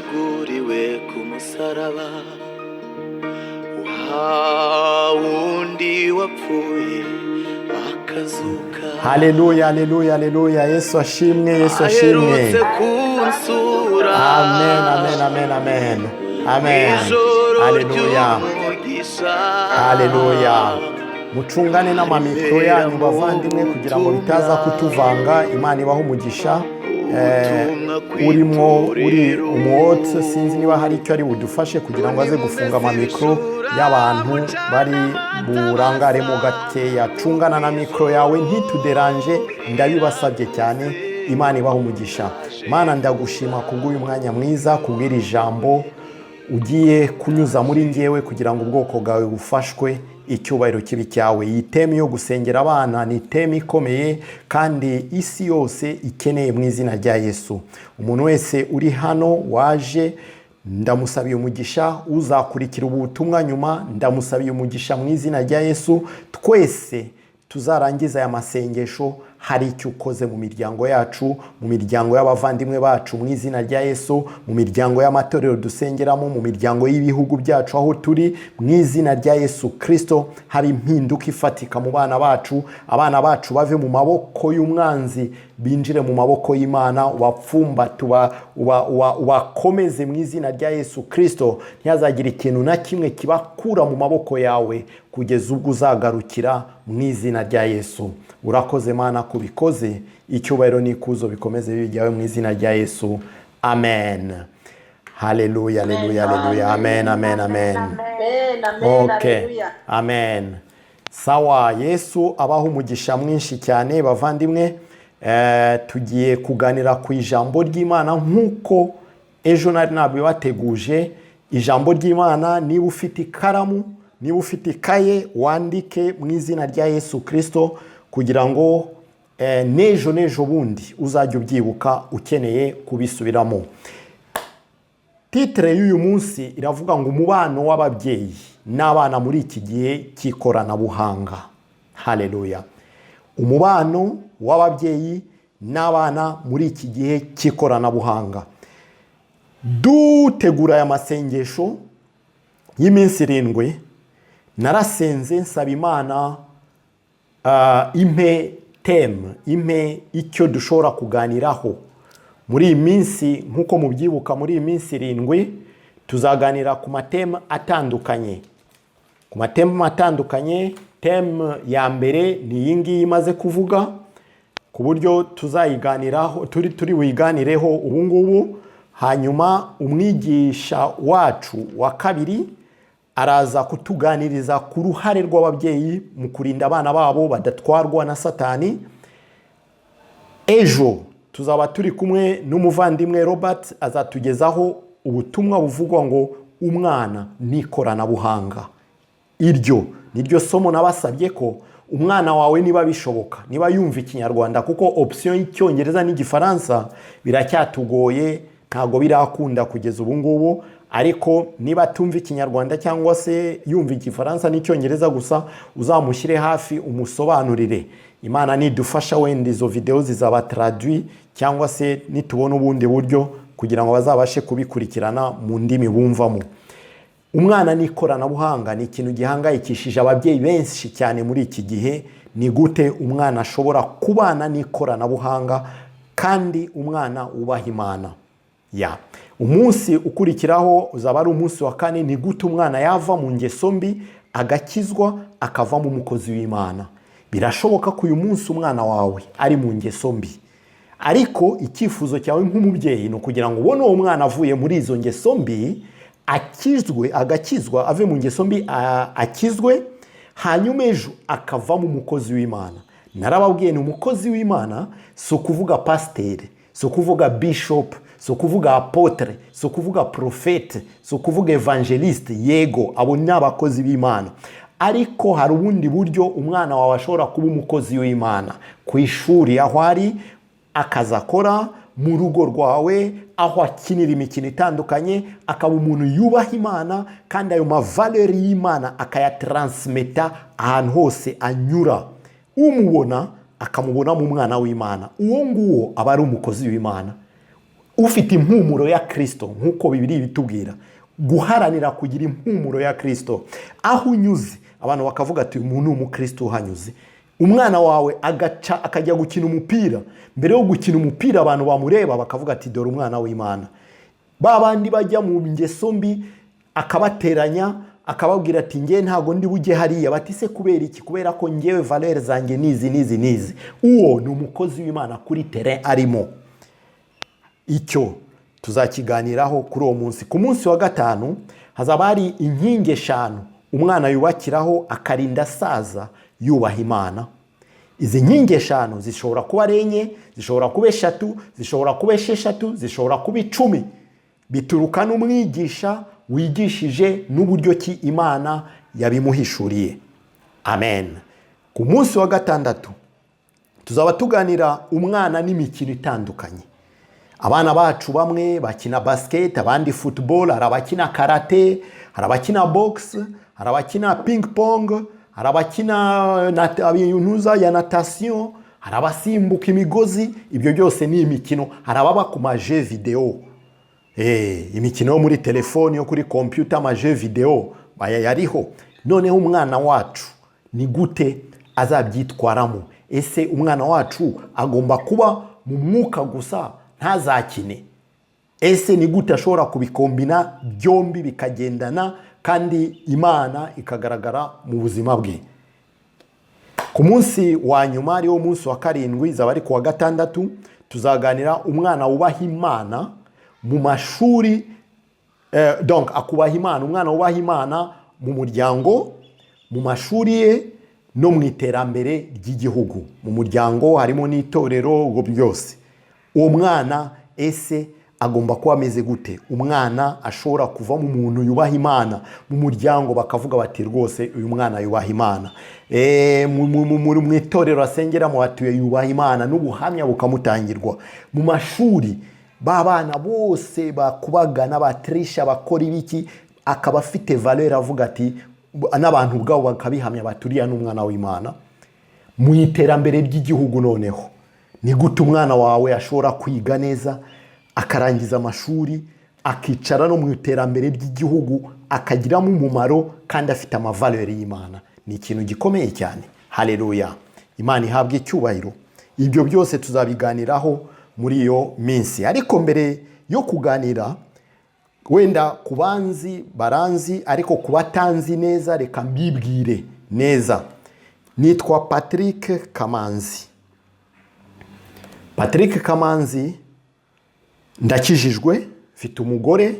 Washinyaguriwe ku musaraba, wa wundi wapfuye akazuka. Haleluya, haleluya, haleluya! Yesu ashimwe, Yesu ashimwe. Aherutse kunsura. Amen, amen, amen, amen, amen. Ijoro Haleluya. ry'umugisha. Haleluya! Mucungane n'amamikoro yanyu, bavandimwe, kugira ngo bitaza kutuvanga. Imana ibaho umugisha. Urimo uri umuhotse, sinzi niba hari icyo ari budufashe kugira ngo aze gufunga amamikoro y'abantu bari burangaremo gakeya. Cungana na mikoro yawe, ntituderanje, ndabibasabye cyane. Imana ibaho umugisha. Mana, ndagushima kubw'uyu mwanya mwiza, kubw'iri jambo ugiye kunyuza muri ngewe kugira ngo ubwoko bwawe bufashwe. Icyubahiro kibi cyawe. Iyi thème yo gusengera abana ni thème ikomeye kandi isi yose ikeneye. Mu izina rya Yesu, umuntu wese uri hano waje ndamusabiye umugisha, uzakurikira ubu butumwa nyuma ndamusabiye umugisha. Mu izina rya Yesu, twese tuzarangiza aya masengesho hari icyo ukoze mu miryango yacu, mu miryango y'abavandimwe bacu, mu izina rya Yesu, mu miryango y'amatorero dusengeramo, mu miryango y'ibihugu byacu aho turi. Mu izina rya Yesu Kirisito, hari impinduka ifatika mu bana bacu. Abana bacu bave mu maboko y'umwanzi, binjire mu maboko y'Imana. Ubapfumbate, ubakomeze mu izina rya Yesu Kirisito. Ntihazagire ikintu na kimwe kibakura mu maboko yawe kugeza ubwo uzagarukira, mu izina rya Yesu. Urakoze Mana kubikoze. Icyubahiro n'ikuzo bikomeze bijyawe mu izina rya Yesu. Amen. Haleluya, haleluya, haleluya! Amen, amen, amen. Amen, amen. Okay. Haleluya. Amen. Sawa, Yesu abaho umugisha mwinshi cyane, bavandimwe. Tugiye kuganira ku ijambo ry'Imana nk'uko ejo nari nabibateguje. Ijambo ry'Imana, niba ufite ikaramu, niba ufite ikaye, wandike mu izina rya Yesu Kirisito, kugira ngo n'ejo n'ejo bundi uzajya ubyibuka ukeneye kubisubiramo. Titre y'uyu munsi iravuga ngo "Umubano w'ababyeyi n'abana muri iki gihe cy'ikoranabuhanga". Haleluya! Umubano w'ababyeyi n'abana muri iki gihe cy'ikoranabuhanga. Dutegura aya masengesho y'iminsi 7, narasenze nsaba Imana impe thème, impe icyo dushobora kuganiraho muri iyi minsi. Nk'uko mubyibuka, muri iyi minsi 7 tuzaganira ku ma thèmes atandukanye, ku ma thèmes atandukanye. Thème ya mbere ni iyi ngiyi imaze kuvuga, ku buryo tuzayiganiraho, turi buyiganireho ubu ngubu. Hanyuma umwigisha wacu wa kabiri araza kutuganiriza ku ruhare rw'ababyeyi mu kurinda abana babo badatwarwa na Satani. Ejo tuzaba turi kumwe n'umuvandimwe Robert, azatugezaho ubutumwa buvugwa ngo "Umwana n'ikoranabuhanga". Iryo ni ryo somo nabasabye ko umwana wawe, niba bishoboka, niba yumva Ikinyarwanda, kuko option y'Icyongereza n'Igifaransa biracyatugoye, ntabwo birakunda kugeza ubu ngubu, ariko niba atumva Ikinyarwanda cyangwa se yumva Igifaransa n'Icyongereza gusa, uzamushyire hafi umusobanurire. Imana nidufasha, wenda izo videwo zizaba traduit, cyangwa se nitubona ubundi buryo kugira ngo bazabashe kubikurikirana mu ndimi bumvamo. Umwana n'ikoranabuhanga ni ikintu gihangayikishije ababyeyi benshi cyane muri iki gihe. Ni gute umwana ashobora kubana n'ikoranabuhanga kandi umwana wubaha Imana? Ya umunsi ukurikiraho uzaba ari umunsi wa kane: ni gute umwana yava mu ngeso mbi, agakizwa, akavamo umukozi w'Imana? Birashoboka ko uyu munsi umwana wawe ari mu ngeso mbi, ariko icyifuzo cyawe nk'umubyeyi ni ukugira ngo ubone uwo mwana avuye muri izo ngeso mbi, akizwe, agakizwa, ave mu ngeso mbi, akizwe, hanyuma ejo akavamo umukozi w'Imana. Narababwiye, ni umukozi w'Imana si ukuvuga pasiteri, si ukuvuga bishop, si ukuvuga apôtre, si ukuvuga prophète, si ukuvuga évangéliste. Yego, abo ni abakozi b'Imana, ariko hari ubundi buryo umwana wawe ashobora kuba umukozi w'Imana: ku ishuri aho ari, akazi akora, mu rugo rwawe aho akinira imikino itandukanye, akaba umuntu yubaha Imana, kandi ayo ma valeurs y'Imana akayataransmeta ahantu hose anyura. Umubona akamubonamo umwana w'Imana. Uwo nguwo aba ari umukozi w'Imana. Ufite impumuro ya Kirisito, nk'uko Bibiliya ibitubwira, guharanira kugira impumuro ya Kirisito, aho unyuze abantu bakavuga ati: "Uyu muntu ni umukristo uhanyuze." Umwana wawe agaca akajya gukina umupira, mbere yo gukina umupira abantu bamureba bakavuga ati: "Dore umwana w'Imana." Ba bandi bajya mu ngeso mbi akabateranya, akababwira ati: "Ngewe ntabwo ndi bujye hariya." Bati: "Se kubera iki?" "Kubera ko ngewe valeurs zanjye nizi, nizi, nizi." Uwo ni umukozi w'Imana kuri terrain arimo. Icyo tuzakiganiraho kuri uwo munsi. Ku munsi wa gatanu hazaba hari inkingi eshanu umwana yubakiraho akarinda asaza yubaha Imana. Izi nkingi eshanu zishobora kuba ari enye, zishobora kuba eshatu, zishobora kuba esheshatu, zishobora kuba 10, bituruka n'umwigisha wigishije n'uburyo ki Imana yabimuhishuriye. Amen. Ku munsi wa gatandatu tuzaba tuganira umwana n'imikino itandukanye. Abana bacu bamwe bakina basket, abandi football, hari abakina karate, hari abakina box, hari abakina ping pong, hari abakina ibintuza ya natation, hari abasimbuka imigozi. Ibyo byose ni imikino. Hari ababa ku ma jeux vidéo, imikino yo muri telefoni, yo kuri kompiyuta, ama jeux vidéo yariho. Noneho umwana wacu ni gute azabyitwaramo? Ese umwana wacu agomba kuba mu mwuka gusa ntazakine? Ese ni gute ashobora kubikombina byombi bikagendana kandi Imana ikagaragara mu buzima bwe? Ku munsi wa nyuma, ariwo munsi wa karindwi, zaba ari ku wa gatandatu, tuzaganira umwana wubaha Imana mu mashuri, donc akubaha Imana, umwana wubaha Imana mu muryango, mu mashuri ye no mu iterambere ry'igihugu. Mu muryango harimo n'itorero, ubwo byose. Uwo mwana ese agomba kuba ameze gute? Umwana ashobora kuvamo umuntu yubaha Imana mu muryango, bakavuga bati: "Rwose uyu mwana yubaha Imana." Mu itorero asengeramo batuye yubaha Imana, n'ubuhamya bukamutangirwa. Mu mashuri ba bana bose bakubagana, batirisha, bakora ibiki, akaba afite valeur, avuga ati, n'abantu ubwabo bakabihamya bati: "Uriya ni umwana w'Imana." Mu iterambere ry'igihugu noneho, ni gute umwana wawe ashobora kwiga neza, akarangiza amashuri, akicara no mu iterambere ry'igihugu akagiramo umumaro kandi afite ama valeurs y'Imana? Ni ikintu gikomeye cyane. Hareruya, Imana ihabwa icyubahiro. Ibyo byose tuzabiganiraho muri iyo minsi. Ariko mbere yo kuganira, wenda ku banzi baranzi, ariko ku batanzi neza, reka mbibwire neza. Nitwa Patrick Kamanzi. Patrick Kamanzi, ndakijijwe, mfite umugore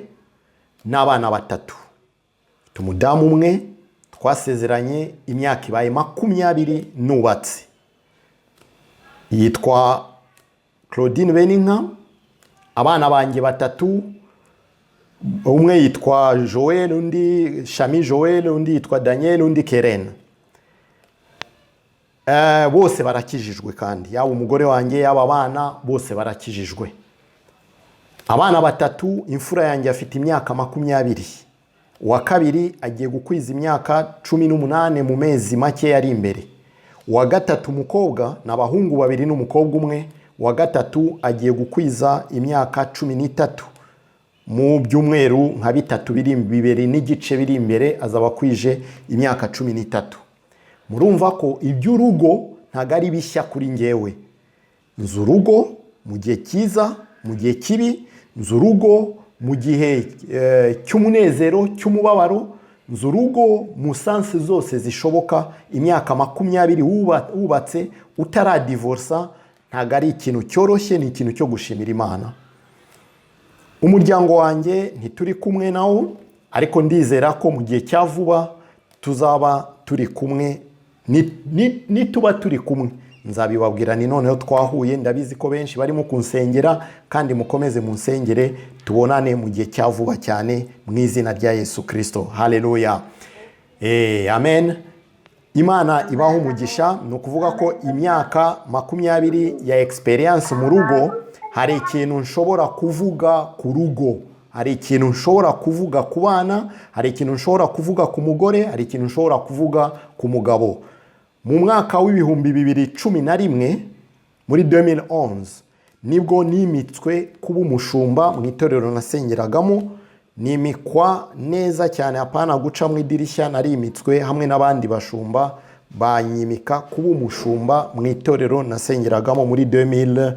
n'abana batatu. Mfite umudamu umwe twasezeranye, imyaka ibaye 20 nubatse, yitwa Claudine Beninka. Abana banjye batatu, umwe yitwa Joel, undi Shami Joel, undi yitwa Daniel, undi Keren. Bose barakijijwe kandi, yaba umugore wanjye, yaba abana, bose barakijijwe. Abana batatu, imfura yanjye afite imyaka 20, uwa kabiri agiye gukwiza imyaka 18 mu mezi make ari imbere, uwa gatatu umukobwa, ni abahungu babiri n'umukobwa umwe, uwa gatatu agiye gukwiza imyaka 13 mu byumweru nka bitatu biri, 2.5 biri imbere azaba akwije imyaka 13. Murumva ko iby'urugo ntabwo ari bishya kuri ngewe. Nzi urugo mu gihe cyiza, mu gihe kibi, nzi urugo mu gihe cy'umunezero, cy'umubabaro, nzi urugo mu sens zose zishoboka. Imyaka 20 wubatse utaradivorsa ntabwo ari ikintu cyoroshye, ni ikintu cyo gushimira Imana. Umuryango wanjye ntituri kumwe nawo, ariko ndizera ko mu gihe cya vuba tuzaba turi kumwe. Nituba turi kumwe nzabibabwira, ni noneho twahuye. Ndabizi ko benshi barimo kunsengera, kandi mukomeze munsengere tubonane mu gihe cya vuba cyane, mu izina rya Yesu Kirisito. Haleluya, amen. Imana ibaho umugisha. Ni ukuvuga ko imyaka 20 ya experience mu rugo, hari ikintu nshobora kuvuga ku rugo, hari ikintu nshobora kuvuga ku bana, hari ikintu nshobora kuvuga ku mugore, hari ikintu nshobora kuvuga ku mugabo. Mu mwaka w'2011, muri 2011, nibwo nimitswe kuba umushumba mu itorero nasengeragamo. Nimikwa neza cyane, apana guca mu idirishya. Narimitswe hamwe n'abandi bashumba, banyimika kuba umushumba mu itorero nasengeragamo muri 2011.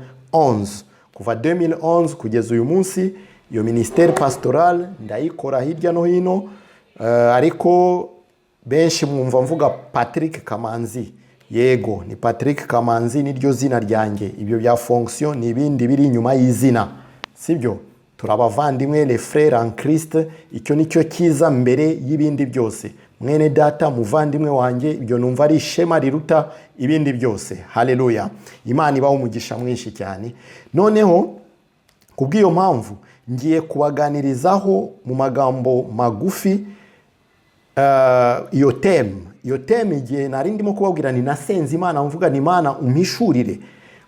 Kuva 2011 kugeza uyu munsi, iyo ministère pastorale ndayikora hirya no hino, ariko benshi mwumva mvuga Patrick Kamanzi. Yego, ni Patrick Kamanzi, niryo zina ryanjye. Ibyo bya fonction ni ibindi biri inyuma y'izina, sibyo? Turabavandimwe, les frères en Christ. Icyo nicyo cyiza mbere y'ibindi byose. Mwene data, muvandimwe wanjye, ibyo numva ari ishema riruta ibindi byose. Haleluya! Imana ibaho umugisha mwinshi cyane. Noneho kubw'iyo mpamvu ngiye kubaganirizaho mu magambo magufi iyo thème. Igihe nari ndimo kubabwira, ni nasenze Imana mvuga ni Imana umpishurire,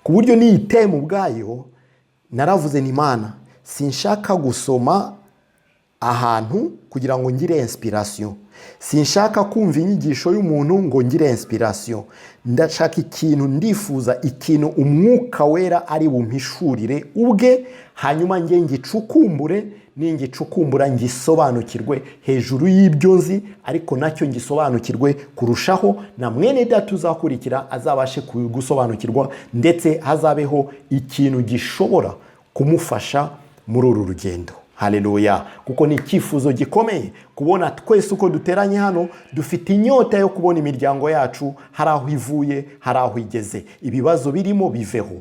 ku buryo n'iyi thème ubwayo naravuze ni Imana, sinshaka gusoma ahantu kugira ngo ngire inspiration, sinshaka kumva inyigisho y'umuntu ngo ngire inspiration. Ndashaka ikintu, ndifuza ikintu Umwuka Wera ari bumpishurire ubwe, hanyuma njye ngicukumbure. Ningicukumbura ngisobanukirwe hejuru y'ibyo nzi, ariko nacyo ngisobanukirwe kurushaho, na mwene data uzakurikira azabashe gusobanukirwa, ndetse hazabeho ikintu gishobora kumufasha muri uru rugendo. Haleluya! Kuko ni icyifuzo gikomeye kubona twese uko duteranye hano dufite inyota yo kubona imiryango yacu hari aho ivuye, hari aho igeze. Ibibazo birimo biveho,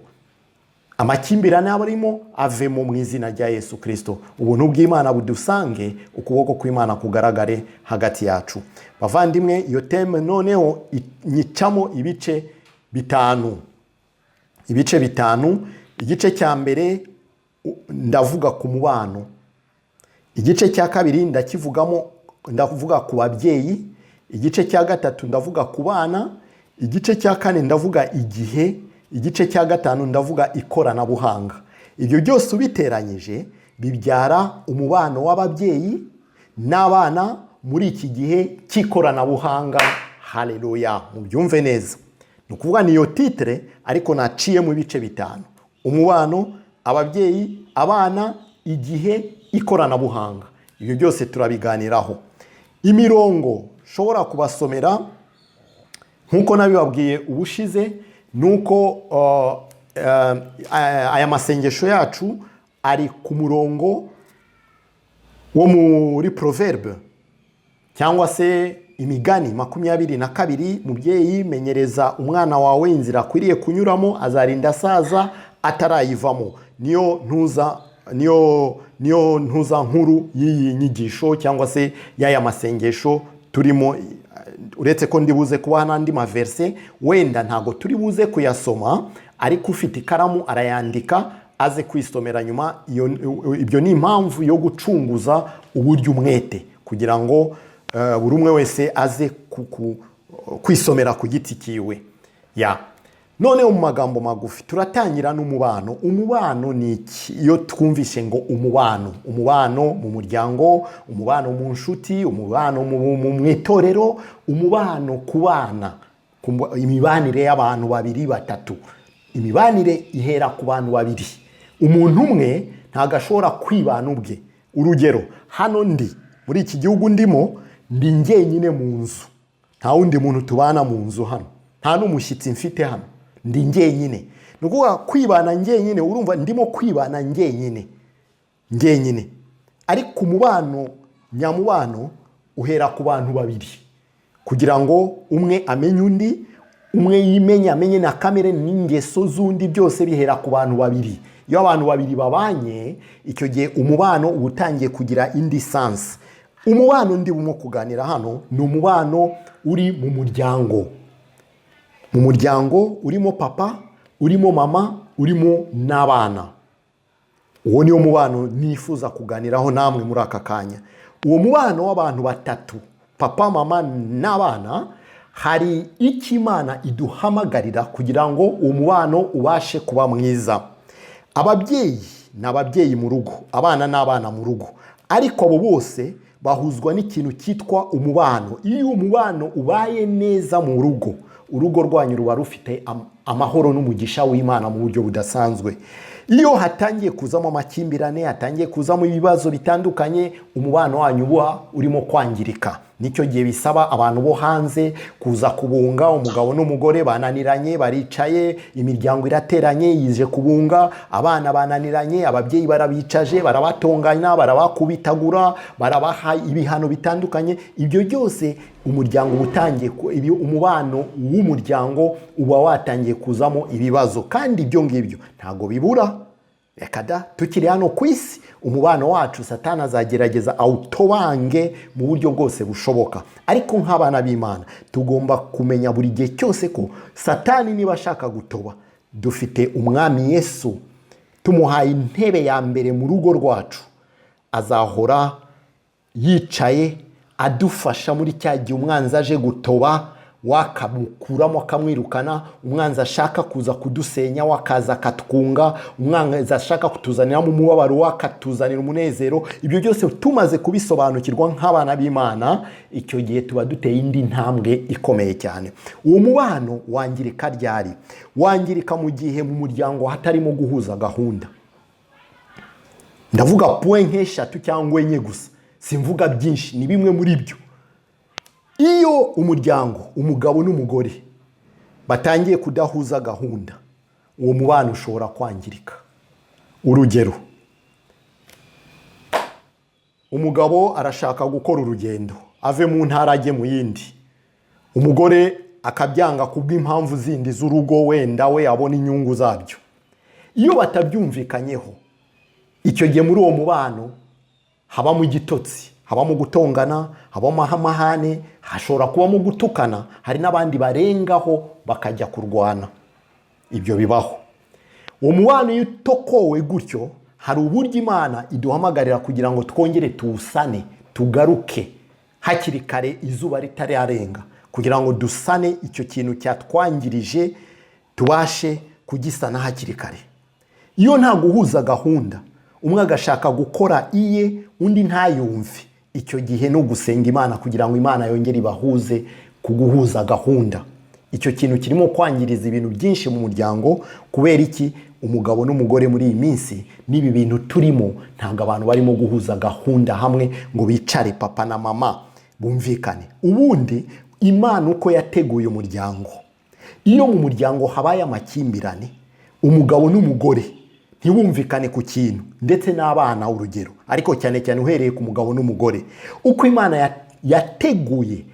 amakimbirane aba arimo avemo mu izina rya Yesu Kirisito. Ubuntu bw'Imana budusange, ukuboko kw'Imana kugaragare hagati yacu. Bavandimwe, iyo thème noneho nyicamo ibice bitanu, ibice bitanu. Igice cya mbere ndavuga ku mubano. Igice cya kabiri ndakivugamo, ndavuga ku babyeyi. Igice cya gatatu ndavuga ku bana. Igice cya kane ndavuga igihe. Igice cya gatanu ndavuga ikoranabuhanga. Ibyo byose ubiteranyije bibyara umubano w'ababyeyi n'abana muri iki gihe cy'ikoranabuhanga. Haleluya! Mubyumve neza. Ni ukuvuga niyo titre, ariko naciye mu bice bitanu: umubano, ababyeyi, abana, igihe, ikoranabuhanga. Ibyo byose turabiganiraho. Imirongo nshobora kubasomera, nk'uko nabibabwiye ubushize, ni uko aya masengesho yacu ari ku murongo wo muri Proverbe cyangwa se Imigani 22: "Mubyeyi, menyereza umwana wawe inzira akwiriye kunyuramo, azarinda asaza atarayivamo." Niyo ntuza, niyo ntuza nkuru y'iyi nyigisho cyangwa se y'aya masengesho turimo. Uretse ko ndibuze kubaha n'andi ma verset, wenda ntabwo turi buze kuyasoma, ariko ufite ikaramu arayandika aze kwisomera nyuma. Ibyo ni impamvu yo gucunguza uburyo umwete, kugira ngo buri umwe wese aze kwisomera ku giti kiwe. Ya, noneho mu magambo magufi turatangira n'umubano. Umubano ni iki? Iyo twumvise ngo umubano, umubano mu muryango, umubano mu nshuti, umubano mu itorero, umubano ku bana, imibanire y'abantu babiri, batatu, imibanire ihera ku bantu babiri. Umuntu umwe ntabwo ashobora kwibana ubwe. Urugero, hano ndi muri iki gihugu ndimo, ndi njyenyine mu nzu, nta wundi muntu tubana mu nzu hano, nta n'umushyitsi mfite hano, ndi njyenyine. Ni ukuvuga kwibana njyenyine, urumva ndimo kwibana njyenyine, njyenyine. Ariko umubano nyamubano uhera ku bantu babiri, kugira ngo umwe amenye undi, umwe yimenye, amenye na kamere n'ingeso z'undi. Byose bihera ku bantu babiri. Iyo abantu babiri babanye, icyo gihe umubano uba utangiye kugira indi sens. Umubano ndimo kuganira hano ni umubano uri mu muryango, mu muryango urimo papa, urimo mama, urimo n'abana. Uwo niwo mubano nifuza kuganiraho namwe muri aka kanya. Uwo mubano w'abantu batatu, papa, mama n'abana, hari icyo Imana iduhamagarira kugira ngo uwo mubano ubashe kuba mwiza. Ababyeyi ni ababyeyi mu rugo, abana ni abana mu rugo, ariko abo bose bahuzwa n'ikintu cyitwa umubano. Iyo umubano ubaye neza mu rugo, urugo rwanyu ruba rufite Amahoro n'umugisha w'Imana mu buryo budasanzwe. Iyo hatangiye kuzamo amakimbirane, hatangiye kuzamo ibibazo bitandukanye, umubano wanyu uba urimo kwangirika. Nicyo gihe bisaba abantu bo hanze kuza kubunga. Umugabo n'umugore bananiranye, baricaye, imiryango irateranye, yije kubunga. Abana bananiranye, ababyeyi barabicaje, barabatonganya, barabakubitagura, barabaha ibihano bitandukanye. Ibyo byose umuryango uba utangiye umubano w'umuryango uba watangiye kuzamo ibibazo. Kandi ibyo ngibyo ntabwo bibura, reka da. Tukiri hano ku isi, umubano wacu Satani azagerageza awutobange mu buryo bwose bushoboka. Ariko nk'abana b'Imana tugomba kumenya buri gihe cyose ko Satani niba ashaka gutoba, dufite Umwami Yesu. Tumuhaye intebe ya mbere mu rugo rwacu, azahora yicaye adufasha muri cya gihe umwanzi aje gutoba, wakamukuramo akamwirukana. Umwanzi ashaka kuza kudusenya, wakaza akatwunga. Umwanzi ashaka kutuzaniramo umubabaro, wakatuzanira umunezero. Ibyo byose tumaze kubisobanukirwa nk'abana b'Imana, icyo gihe tuba duteye indi ntambwe ikomeye cyane. Uwo mubano wangirika ryari? Wangirika mu gihe mu muryango hatarimo guhuza gahunda. Ndavuga point nk'eshatu cyangwa enye gusa, simvuga byinshi, ni bimwe muri byo. Iyo umuryango, umugabo n'umugore batangiye kudahuza gahunda, uwo mubano ushobora kwangirika. Urugero, umugabo arashaka gukora urugendo, ave mu ntara ajye mu yindi, umugore akabyanga kubw'impamvu zindi z'urugo, wenda we abona inyungu zabyo. Iyo batabyumvikanyeho, icyo gihe muri uwo mubano habamo igitotsi, habamo gutongana, habamo amahane, hashobora kubamo gutukana, hari n'abandi barengaho bakajya kurwana. Ibyo bibaho. Uwo mubano iyo utokowe gutyo, hari uburyo Imana iduhamagarira kugira ngo twongere tuwusane, tugaruke hakiri kare izuba ritararenga, kugira ngo dusane icyo kintu cyatwangirije, tubashe kugisana hakiri kare. Iyo nta guhuza gahunda, umwe agashaka gukora iye, undi ntayumve, icyo gihe no gusenga Imana kugira ngo Imana yongere ibahuze ku guhuza gahunda. Icyo kintu kirimo kwangiriza ibintu byinshi mu muryango. Kubera iki? Umugabo n'umugore muri iyi minsi, n'ibi bintu turimo, ntabwo abantu barimo guhuza gahunda hamwe ngo bicare, papa na mama bumvikane. Ubundi Imana uko yateguye umuryango, iyo mu muryango habaye amakimbirane, umugabo n'umugore ntibumvikane ku kintu, ndetse n'abana, urugero, ariko cyane cyane uhereye ku mugabo n'umugore, uko Imana yateguye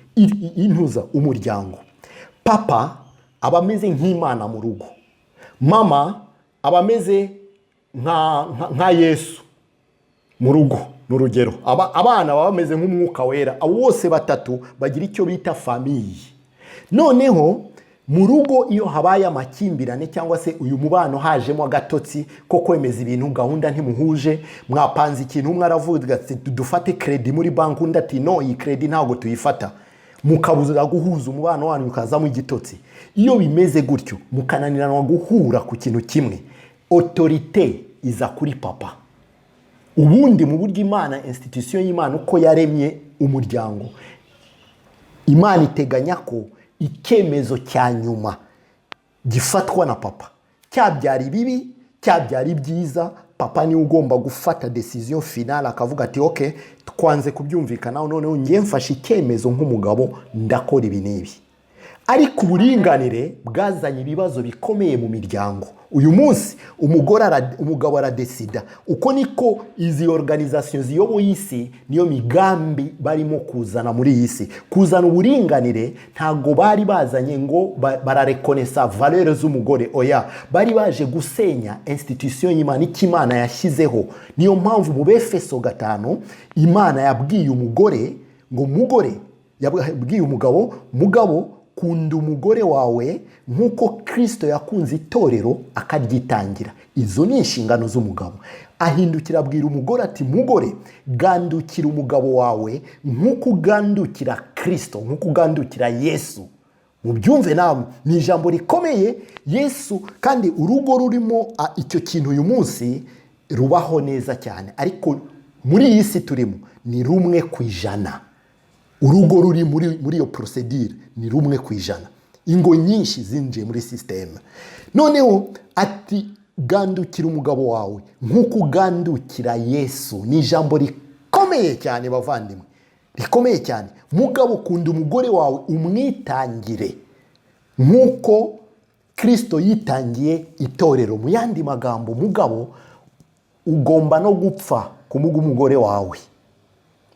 intuza umuryango, papa aba ameze nk'Imana mu rugo, mama aba ameze nka Yesu mu rugo, ni urugero. Abana baba bameze nk'Umwuka Wera. Abo bose batatu bagira icyo bita famille. Noneho mu rugo iyo habaye amakimbirane, cyangwa se uyu mubano hajemo agatotsi ko kwemeza ibintu, gahunda ntimuhuje, mwapanze ikintu, umwe aravuga ati "Dufate crédit muri banki", undi ati "No, iyi crédit ntabwo tuyifata", mukabuza guhuza, umubano wanyu ukazamo igitotsi. Iyo bimeze gutyo, mukananiranwa guhura ku kintu kimwe, autorité iza kuri papa. Ubundi mu buryo Imana, institution y'Imana, uko yaremye umuryango, Imana iteganya ko icyemezo cya nyuma gifatwa na papa. Cyabyara ibibi, cyabyara ibyiza, papa niwe ugomba gufata décision finale, akavuga ati "Ok, twanze kubyumvikanaho, noneho ngiye mfashe icyemezo nk'umugabo, ndakora ibi n'ibi." Ariko uburinganire bwazanye ibibazo bikomeye mu miryango. Uyu munsi umugore umugabo aradesida. Uko niko izi organisation ziyoboye isi, niyo migambi barimo kuzana muri iyi si, kuzana uburinganire. Ntabwo bari bazanye ngo bararekonesa valeur z'umugore, oya, bari baje gusenya institution y'Imana, icyo Imana yashyizeho. Niyo mpamvu mu Befeso 5 Imana yabwiye umugore ngo mugore, yabwiye umugabo: "Mugabo, kunda umugore wawe nk'uko Kirisito yakunze itorero akaryitangira." Izo ni inshingano z'umugabo. Ahindukira abwira umugore ati "Mugore, gandukira umugabo wawe nk'uko ugandukira Kirisito, nk'uko ugandukira Yesu." Mubyumve namwe, ni ijambo rikomeye. Yesu. Kandi urugo rurimo icyo kintu uyu munsi rubaho neza cyane, ariko muri iyi si turimo ni 1%. Urugo ruri muri iyo procédure ni 1%. Ingo nyinshi zinjiye muri système. Noneho ati: "Gandukira umugabo wawe nk'uko ugandukira Yesu." Ni ijambo rikomeye cyane, bavandimwe, rikomeye cyane. Mugabo, kunda umugore wawe, umwitangire nk'uko Kirisito yitangiye itorero. Mu yandi magambo, mugabo, ugomba no gupfa kumuga umugore wawe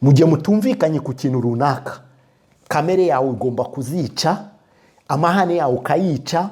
mu gihe mutumvikanye ku kintu runaka. Kamere yawe ugomba kuzica, amahane yawe ukayica,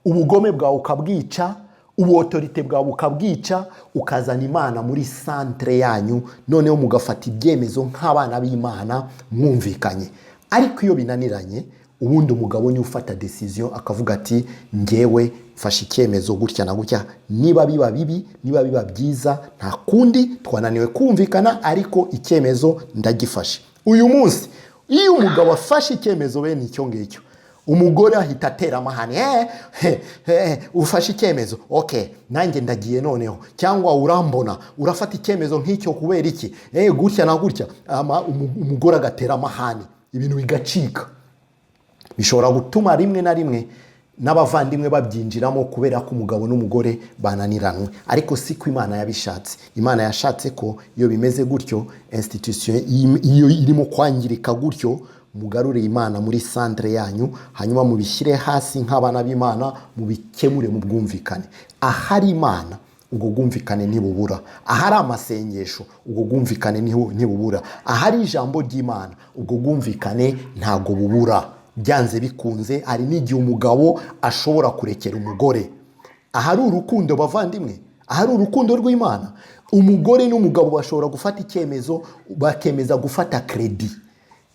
ubugome bwawe ukabwica, ubu autorité bwawe ukabwica, ukazana Imana muri centre yanyu, noneho mugafata ibyemezo nk'abana b'Imana mwumvikanye. Ariko iyo binaniranye, ubundi umugabo niwe ufata décision, akavuga ati: "Ngewe mfashe icyemezo gutya na gutya. Niba biba bibi, niba biba byiza, nta kundi, twananiwe kumvikana, ariko icyemezo ndagifashe uyu munsi." Iyo umugabo afashe icyemezo bene icyo ngicyo, umugore ahita atera amahane: "Ufashe icyemezo, ok, nanjye ndagiye noneho." Cyangwa: "Urambona urafata icyemezo nk'icyo kubera iki? Gutya na gutya." Umugore agatera amahane, ibintu bigacika. Bishobora gutuma rimwe na rimwe n'abavandimwe babyinjiramo kubera ko umugabo n'umugore bananiranwe, ariko si ko Imana yabishatse. Imana yashatse ko iyo bimeze gutyo, institution iyo irimo kwangirika gutyo, mugarure Imana muri centre yanyu, hanyuma mubishyire hasi nk'abana b'Imana, mubikemure mu bwumvikane. Ahari Imana, ubwo bwumvikane ntibubura. Ahari amasengesho, ubwo bwumvikane ntibubura. Ahari ijambo ry'Imana, ubwo bwumvikane ntabwo bubura byanze bikunze. Hari n'igihe umugabo ashobora kurekera umugore. Ahari urukundo, bavandimwe, ahari urukundo rw'Imana, umugore n'umugabo bashobora gufata icyemezo, bakemeza gufata crédit.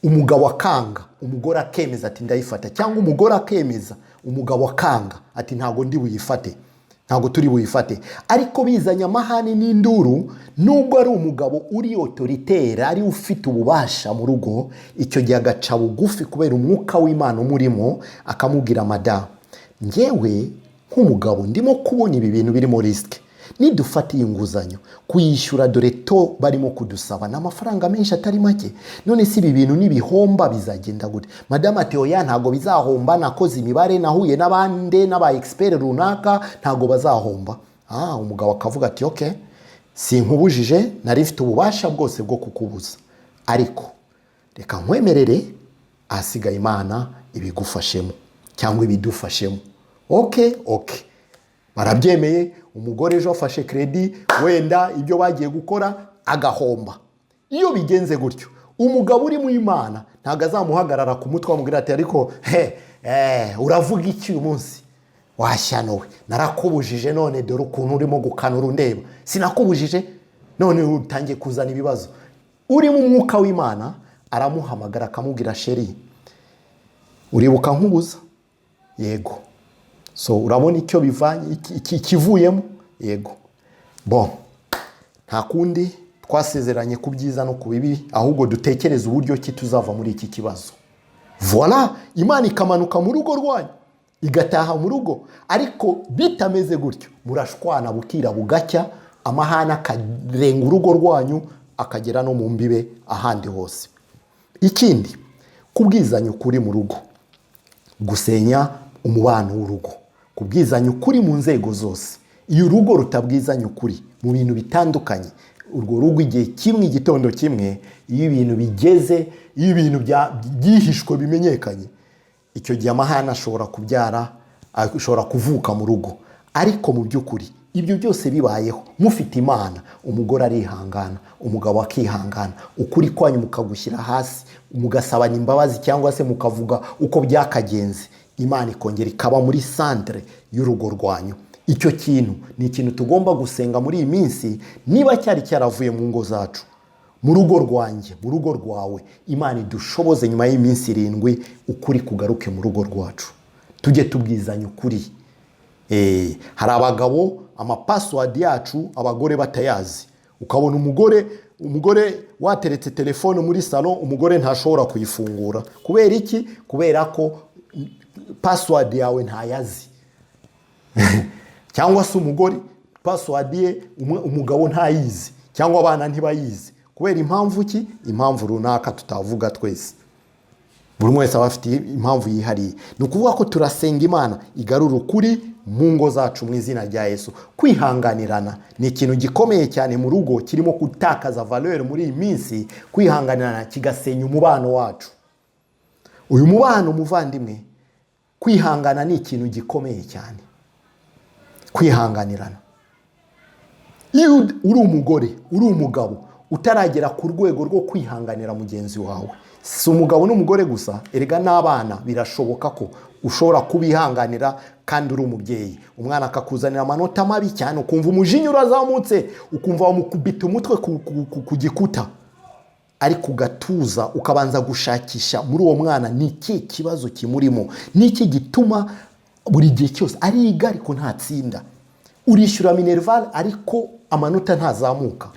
Umugabo akanga, umugore akemeza ati: "Ndayifata." Cyangwa umugore akemeza, umugabo akanga ati: "Ntabwo ndi buyifate, ntabwo turi buyifate." Ariko bizanye amahane n'induru, nubwo ari umugabo uri autoritaire, ari ufite ububasha mu rugo, icyo gihe agaca bugufi kubera umwuka w'Imana umurimo, akamubwira: "Madamu, ngewe nk'umugabo ndimo kubona ibi bintu birimo risque. Nidufata iyi nguzanyo, kuyishyura, dore taux barimo kudusaba ni amafaranga menshi atari make. None si ibi bintu nibihomba bizagenda gute?" Madamu ati: "Oya, ntabwo bizahomba, nakoze imibare, nahuye n'abandi n'aba expert runaka, ntabwo bazahomba." Umugabo akavuga ati: "Ok, sinkubujije, nari mfite ububasha bwose bwo kukubuza, ariko reka nkwemerere, ahasigaye Imana ibigufashemo cyangwa ibidufashemo." Ok, barabyemeye. Umugore ejo afashe crédit, wenda ibyo bagiye gukora agahomba. Iyo bigenze gutyo, umugabo uri mu Imana ntabwo azamuhagarara ku mutwe amubwira ati: "Ariko he, uravuga iki uyu munsi? Washyanowe, narakubujije, none dore ukuntu urimo gukanura undeba. Sinakubujije, none utangiye kuzana ibibazo." Uri mu mwuka w'Imana aramuhamagara, akamubwira: "Chéri, uribuka nkubuza?" "Yego." "So urabona icyo bivanye, ikivuyemo?" "Yego." "Bon, nta kundi, twasezeranye ku byiza no ku bibi, ahubwo dutekereze uburyo ki tuzava muri iki kibazo." Voilà, Imana ikamanuka mu rugo rwanyu, igataha mu rugo. Ariko bitameze gutyo, murashwana bukira bugacya, amahane akarenga urugo rwanyu, akagera no mu mbibe ahandi hose. Ikindi, kubwizanya ukuri mu rugo, gusenya umubano w'urugo, kubwizanya ukuri mu nzego zose. Iyo urugo rutabwizanya ukuri mu bintu bitandukanye, urwo rugo igihe kimwe, igitondo kimwe, iyo ibintu bigeze, iyo ibintu byihishwe bimenyekanye, icyo gihe amahane ashobora kubyara, ashobora kuvuka mu rugo. Ariko mu by'ukuri, ibyo byose bibayeho mufite Imana, umugore arihangana, umugabo akihangana, ukuri kwanyu mukagushyira hasi, mugasabana imbabazi cyangwa se mukavuga uko byakagenze, Imana ikongera ikaba muri centre y'urugo rwanyu. Icyo kintu ni ikintu tugomba gusenga muri iyi minsi. Niba cyari cyaravuye mu ngo zacu, mu rugo rwanjye, mu rugo rwawe, Imana idushoboze nyuma y'iminsi 7 ukuri kugaruke mu rugo rwacu, tujye tubwizanya ukuri. Hari abagabo ama password yacu abagore batayazi. Ukabona umugore wateretse telefone muri salon, umugore ntashobora kuyifungura. Kubera iki? Kubera ko password yawe ntayazi. Cyangwa se umugore password ye umugabo ntayizi, cyangwa abana ntibayizi. Kubera impamvu ki? Impamvu runaka tutavuga twese. Buri umwe wese aba afite impamvu yihariye. Ni ukuvuga ko turasenga Imana igarura ukuri mu ngo zacu mu izina rya Yesu. Kwihanganirana ni ikintu gikomeye cyane mu rugo, kirimo gutakaza valeur muri iyi minsi. Kwihanganirana kigasenya umubano wacu. Uyu mubano, muvandimwe, kwihangana ni ikintu gikomeye cyane, kwihanganirana. Iyo uri umugore, uri umugabo, utaragera ku rwego rwo kwihanganira mugenzi wawe, si umugabo n'umugore gusa erega, n'abana birashoboka ko ushobora kubihanganira kandi uri umubyeyi. Umwana akakuzanira amanota mabi cyane, ukumva umujinya urazamutse, ukumva wamukubita umutwe ku gikuta, ariko ugatuza, ukabanza gushakisha muri uwo mwana ni ikihe kibazo kimurimo, ni iki gituma buri gihe cyose ariga ariko ntatsinda, urishyura minerval ariko amanota ntazamuka.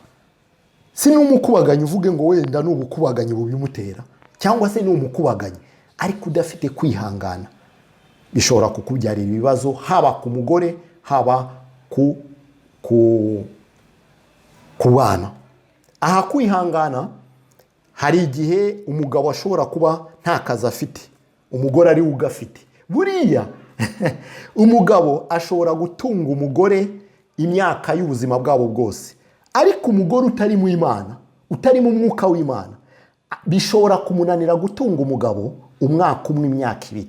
Si n'umukubaganyi uvuge ngo wenda ni ubukubaganyi bubimutera, cyangwa se ni umukubaganyi, ariko udafite kwihangana bishobora kukubyarira ibibazo, haba ku mugore, haba ku bana. Aha kwihangana, hari igihe umugabo ashobora kuba nta kazi afite, umugore ari we ugafite. Buriya umugabo ashobora gutunga umugore imyaka y'ubuzima bwabo bwose, ariko umugore utari mu Imana, utari mu mwuka w'Imana, bishobora kumunanira gutunga umugabo umwaka umwe, imyaka 2,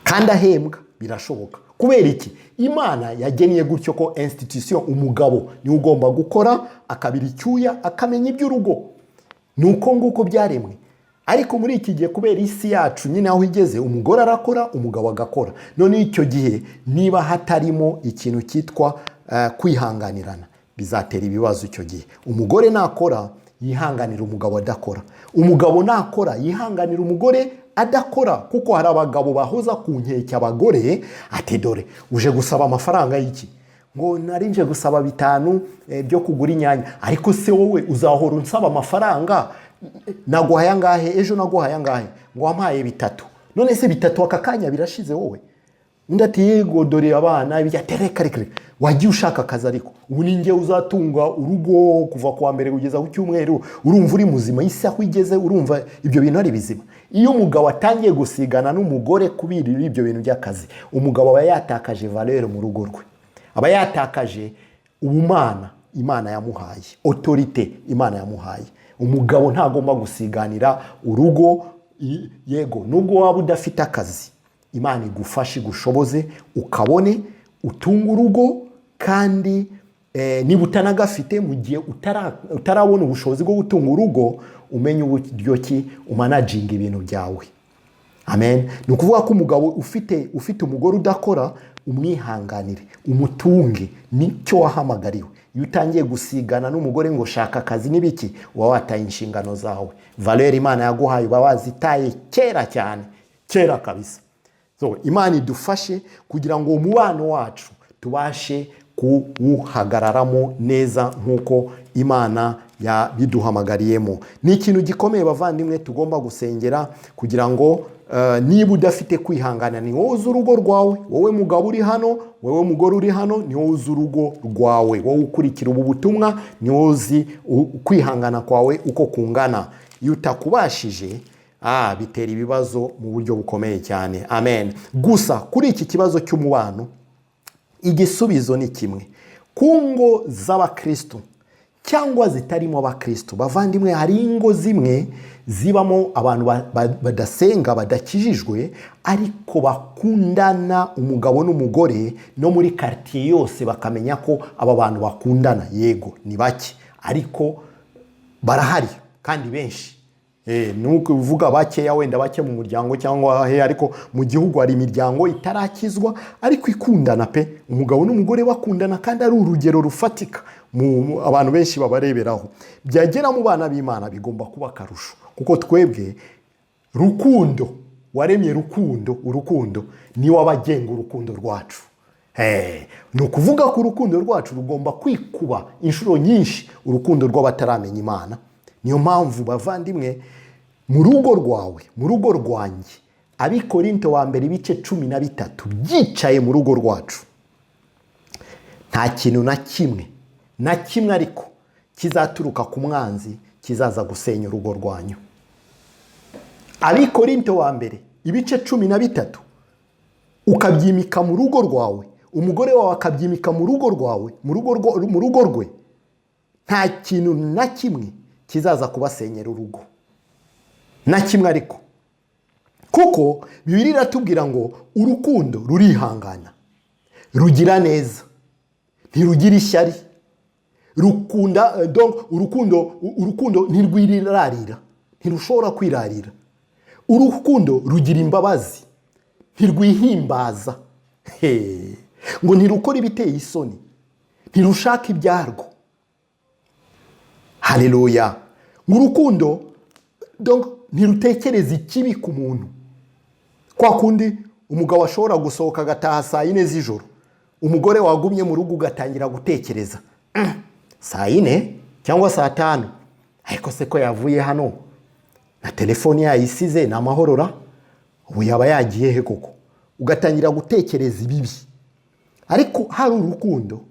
kandi ahembwa. Birashoboka. Kubera iki? Imana yagennye gutyo ko institution umugabo niwe ugomba gukora, akabira icyuya, akamenya iby'urugo. Ni uko nguko byaremwe. Ariko muri iki gihe, kubera isi yacu nyine aho igeze, umugore arakora, umugabo agakora. None icyo gihe niba hatarimo ikintu cyitwa kwihanganirana, bizatera ibibazo. Icyo gihe umugore nakora yihanganira umugabo adakora, umugabo nakora yihanganira umugore adakora, kuko hari abagabo bahoza ku nkeke abagore, ati: "Dore uje gusaba amafaranga y'iki?" Ngo: "Nari nje gusaba 5 byo kugura inyanya." "Ariko se wowe uzahora unsaba amafaranga? Naguhaye angahe ejo? Naguhaye angahe?" Ngo: "Wampaye 3." "None se 3 aka kanya birashize wowe?" Undi ati: "Yego, dore abana ibyo." "Reka, reka, reka, wagiye ushaka akazi? Ariko ubu ni njye uzatunga urugo kuva ku wa mbere kugeza ku cyumweru? Urumva uri muzima? Isi aho igeze, urumva ibyo bintu ari bizima?" Iyo umugabo atangiye gusigana n'umugore kubirira ibyo bintu by'akazi, umugabo aba yatakaje valeur mu rugo rwe, aba yatakaje ubumana Imana yamuhaye, autorité Imana yamuhaye. Umugabo ntagomba gusiganira urugo. Yego, nubwo waba udafite akazi, Imana igufashe, igushoboze, ukabone utunge urugo. Kandi niba utanagafite, mu gihe utarabona ubushobozi bwo gutunga urugo, umenye uburyo ki umanaginga ibintu byawe. Amen. Ni ukuvuga ko umugabo ufite umugore udakora, umwihanganire, umutunge, nicyo wahamagariwe. Iyo utangiye gusigana n'umugore ngo shaka akazi n'ibiki, uba wataye inshingano zawe. Valeur Imana yaguhaye uba wazitaye kera cyane, kera kabisa. So, Imana idufashe kugira ngo umubano wacu tubashe kuwuhagararamo neza nk'uko Imana yabiduhamagariyemo. Ni ikintu gikomeye, bavandimwe, tugomba gusengera kugira ngo niba udafite kwihangana, ni wowe uzi urugo rwawe. Wowe mugabo uri hano, wowe mugore uri hano, ni wowe uzi urugo rwawe. Wowe ukurikira ubu butumwa, ni wowe uzi kwihangana kwawe uko kungana. Iyo utakubashije, bitera ibibazo mu buryo bukomeye cyane. Amen. Gusa kuri iki kibazo cy'umubano, igisubizo ni kimwe ku ngo z'abakristo cyangwa zitarimo abakristo. Bavandimwe, hari ingo zimwe zibamo abantu badasenga, badakijijwe, ariko bakundana, umugabo n'umugore, no muri quartier yose bakamenya ko aba bantu bakundana. Yego, ni bake, ariko barahari kandi benshi. Ni ukuvuga bakeya, wenda bake mu muryango cyangwa he, ariko mu gihugu hari imiryango itarakizwa ariko ikundana pe, umugabo n'umugore bakundana kandi ari urugero rufatika abantu benshi babareberaho. Byagera mu bana b'Imana bigomba kuba akarusho, kuko twebwe rukundo waremye rukundo, urukundo niwe abagenga urukundo rwacu. Ni ukuvuga ko urukundo rwacu rugomba kwikuba inshuro nyinshi urukundo rw'abataramenya Imana. Niyo mpamvu, bavandimwe, mu rugo rwawe, mu rugo rwanjye, Abikorinto wa mbere ibice 13 byicaye mu rugo rwacu, nta kintu na kimwe, na kimwe ariko, kizaturuka ku mwanzi kizaza gusenya urugo rwanyu. Abikorinto wa mbere ibice 13, ukabyimika mu rugo rwawe, umugore wawe akabyimika mu rugo rwawe, mu rugo rwe, nta kintu na kimwe kizaza kubasenyera urugo, na kimwe. Ariko kuko Bibiliya iratubwira ngo urukundo rurihangana, rugira neza, ntirugira ishyari, rukunda donc urukundo ntirwirarira, ntirushobora kwirarira. Urukundo rugira imbabazi, ntirwihimbaza. He. Ngo ntirukora ibiteye isoni, ntirushaka ibyarwo. Haleluya! Ngo urukundo, donc, ntirutekereza ikibi ku muntu. Kwa kundi umugabo ashobora gusohoka agataha saa 4 z'ijoro, umugore wagumye mu rugo ugatangira gutekereza: Saa 4 cyangwa saa 5, ariko se ko yavuye hano na telefoni yayisize, ni amahorora? Ubu yaba yagiye he koko?" Ugatangira gutekereza ibibi. Ariko hari urukundo,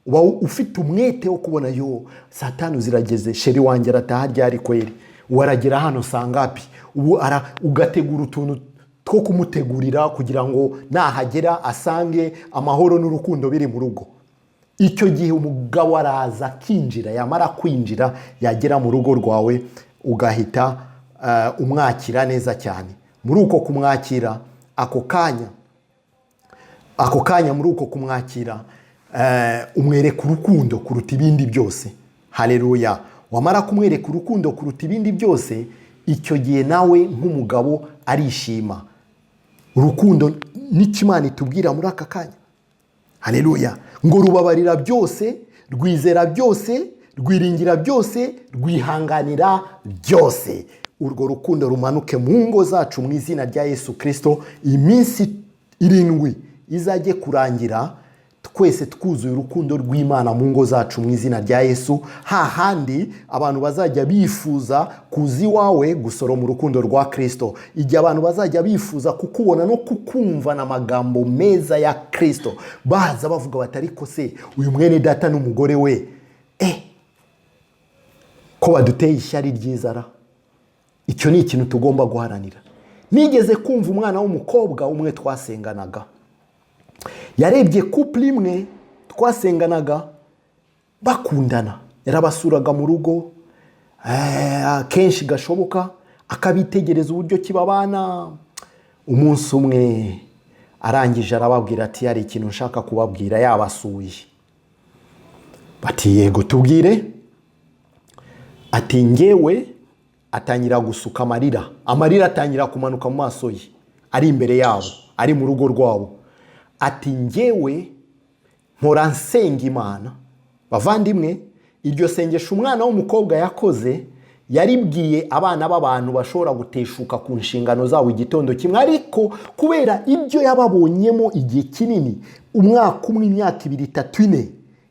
uba ufite umwete wo kubona: "Yo, saa 5 zirageze, chéri wanjye arataha ryari kweri? Ubu aragera hano saa ngapi?" Ubu ugategura utuntu two kumutegurira kugira ngo nahagera asange amahoro n'urukundo biri mu rugo. Icyo gihe umugabo araza akinjira, yamara kwinjira, yagera mu rugo rwawe, ugahita umwakira neza cyane. Muri uko kumwakira ako kanya, muri uko kumwakira, umwereka urukundo kuruta ibindi byose. Haleluya! Wamara kumwereka urukundo kuruta ibindi byose, icyo gihe nawe nk'umugabo arishima. Urukundo n'icyo Imana itubwira muri aka kanya. Haleluya! Ngo rubabarira byose, rwizera byose, rwiringira byose, rwihanganira byose. Urwo rukundo rumanuke mu ngo zacu mu izina rya Yesu Kirisito. Iminsi 7 izajye kurangira twese twuzuye urukundo rw'Imana mu ngo zacu mu izina rya Yesu, hahandi abantu bazajya bifuza kuza iwawe gusoroma urukundo rwa Kirisito, igihe abantu bazajya bifuza kukubona no kukumvana amagambo meza ya Kirisito, baza bavuga bati: "Ariko se uyu mwene data n'umugore we, ko baduteye ishyari ryiza ra?" Icyo ni ikintu tugomba guharanira. Nigeze kumva umwana w'umukobwa umwe twasenganaga, yarebye couple imwe twasenganaga bakundana, yarabasuraga mu rugo kenshi gashoboka, akabitegereza uburyo kibabana. Umunsi umwe arangije arababwira ati: "Hari ikintu nshaka kubabwira." Yabasuye. Bati: "Yego, tubwire." Ati: "Ngewe," atangira gusuka amarira, amarira atangira kumanuka mu maso ye, ari imbere yabo, ari mu rugo rwabo. Ati: "Ngewe mpora nsenga Imana." Bavandimwe, iryo sengesho umwana w'umukobwa yakoze, yaribwiye abana b'abantu bashobora guteshuka ku nshingano zabo igitondo kimwe, ariko kubera ibyo yababonyemo igihe kinini, umwaka umwe, imyaka 2, 3, 4,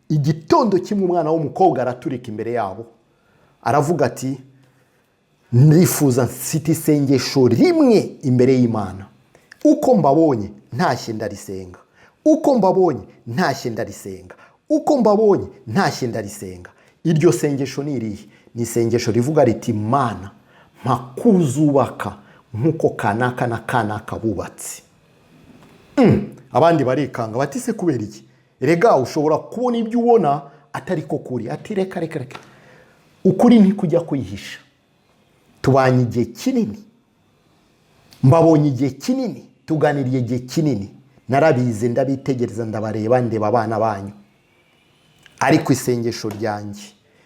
igitondo kimwe umwana w'umukobwa araturika imbere yabo, aravuga ati: "Ndifuza, mfite isengesho rimwe imbere y'Imana. Uko mbabonye ntashye ndarisenga, uko mbabonye ntashye ndarisenga, uko mbabonye ntashye ndarisenga." Iryo sengesho ni irihe? Ni isengesho rivuga riti: 'Mana, mpa kuzubaka nk'uko kanaka na kanaka bubatse.'" Abandi barikanga bati: "Se kubera iki? Rega ushobora kubona ibyo ubona atari ko kuri." Ati: "Reka, reka, reka, ukuri ntikujya kwihisha. Tubanye igihe kinini, mbabonye igihe kinini, tuganiriye igihe kinini, narabize, ndabitegereza, ndabareba, ndeba abana banyu. Ariko isengesho ryanjye,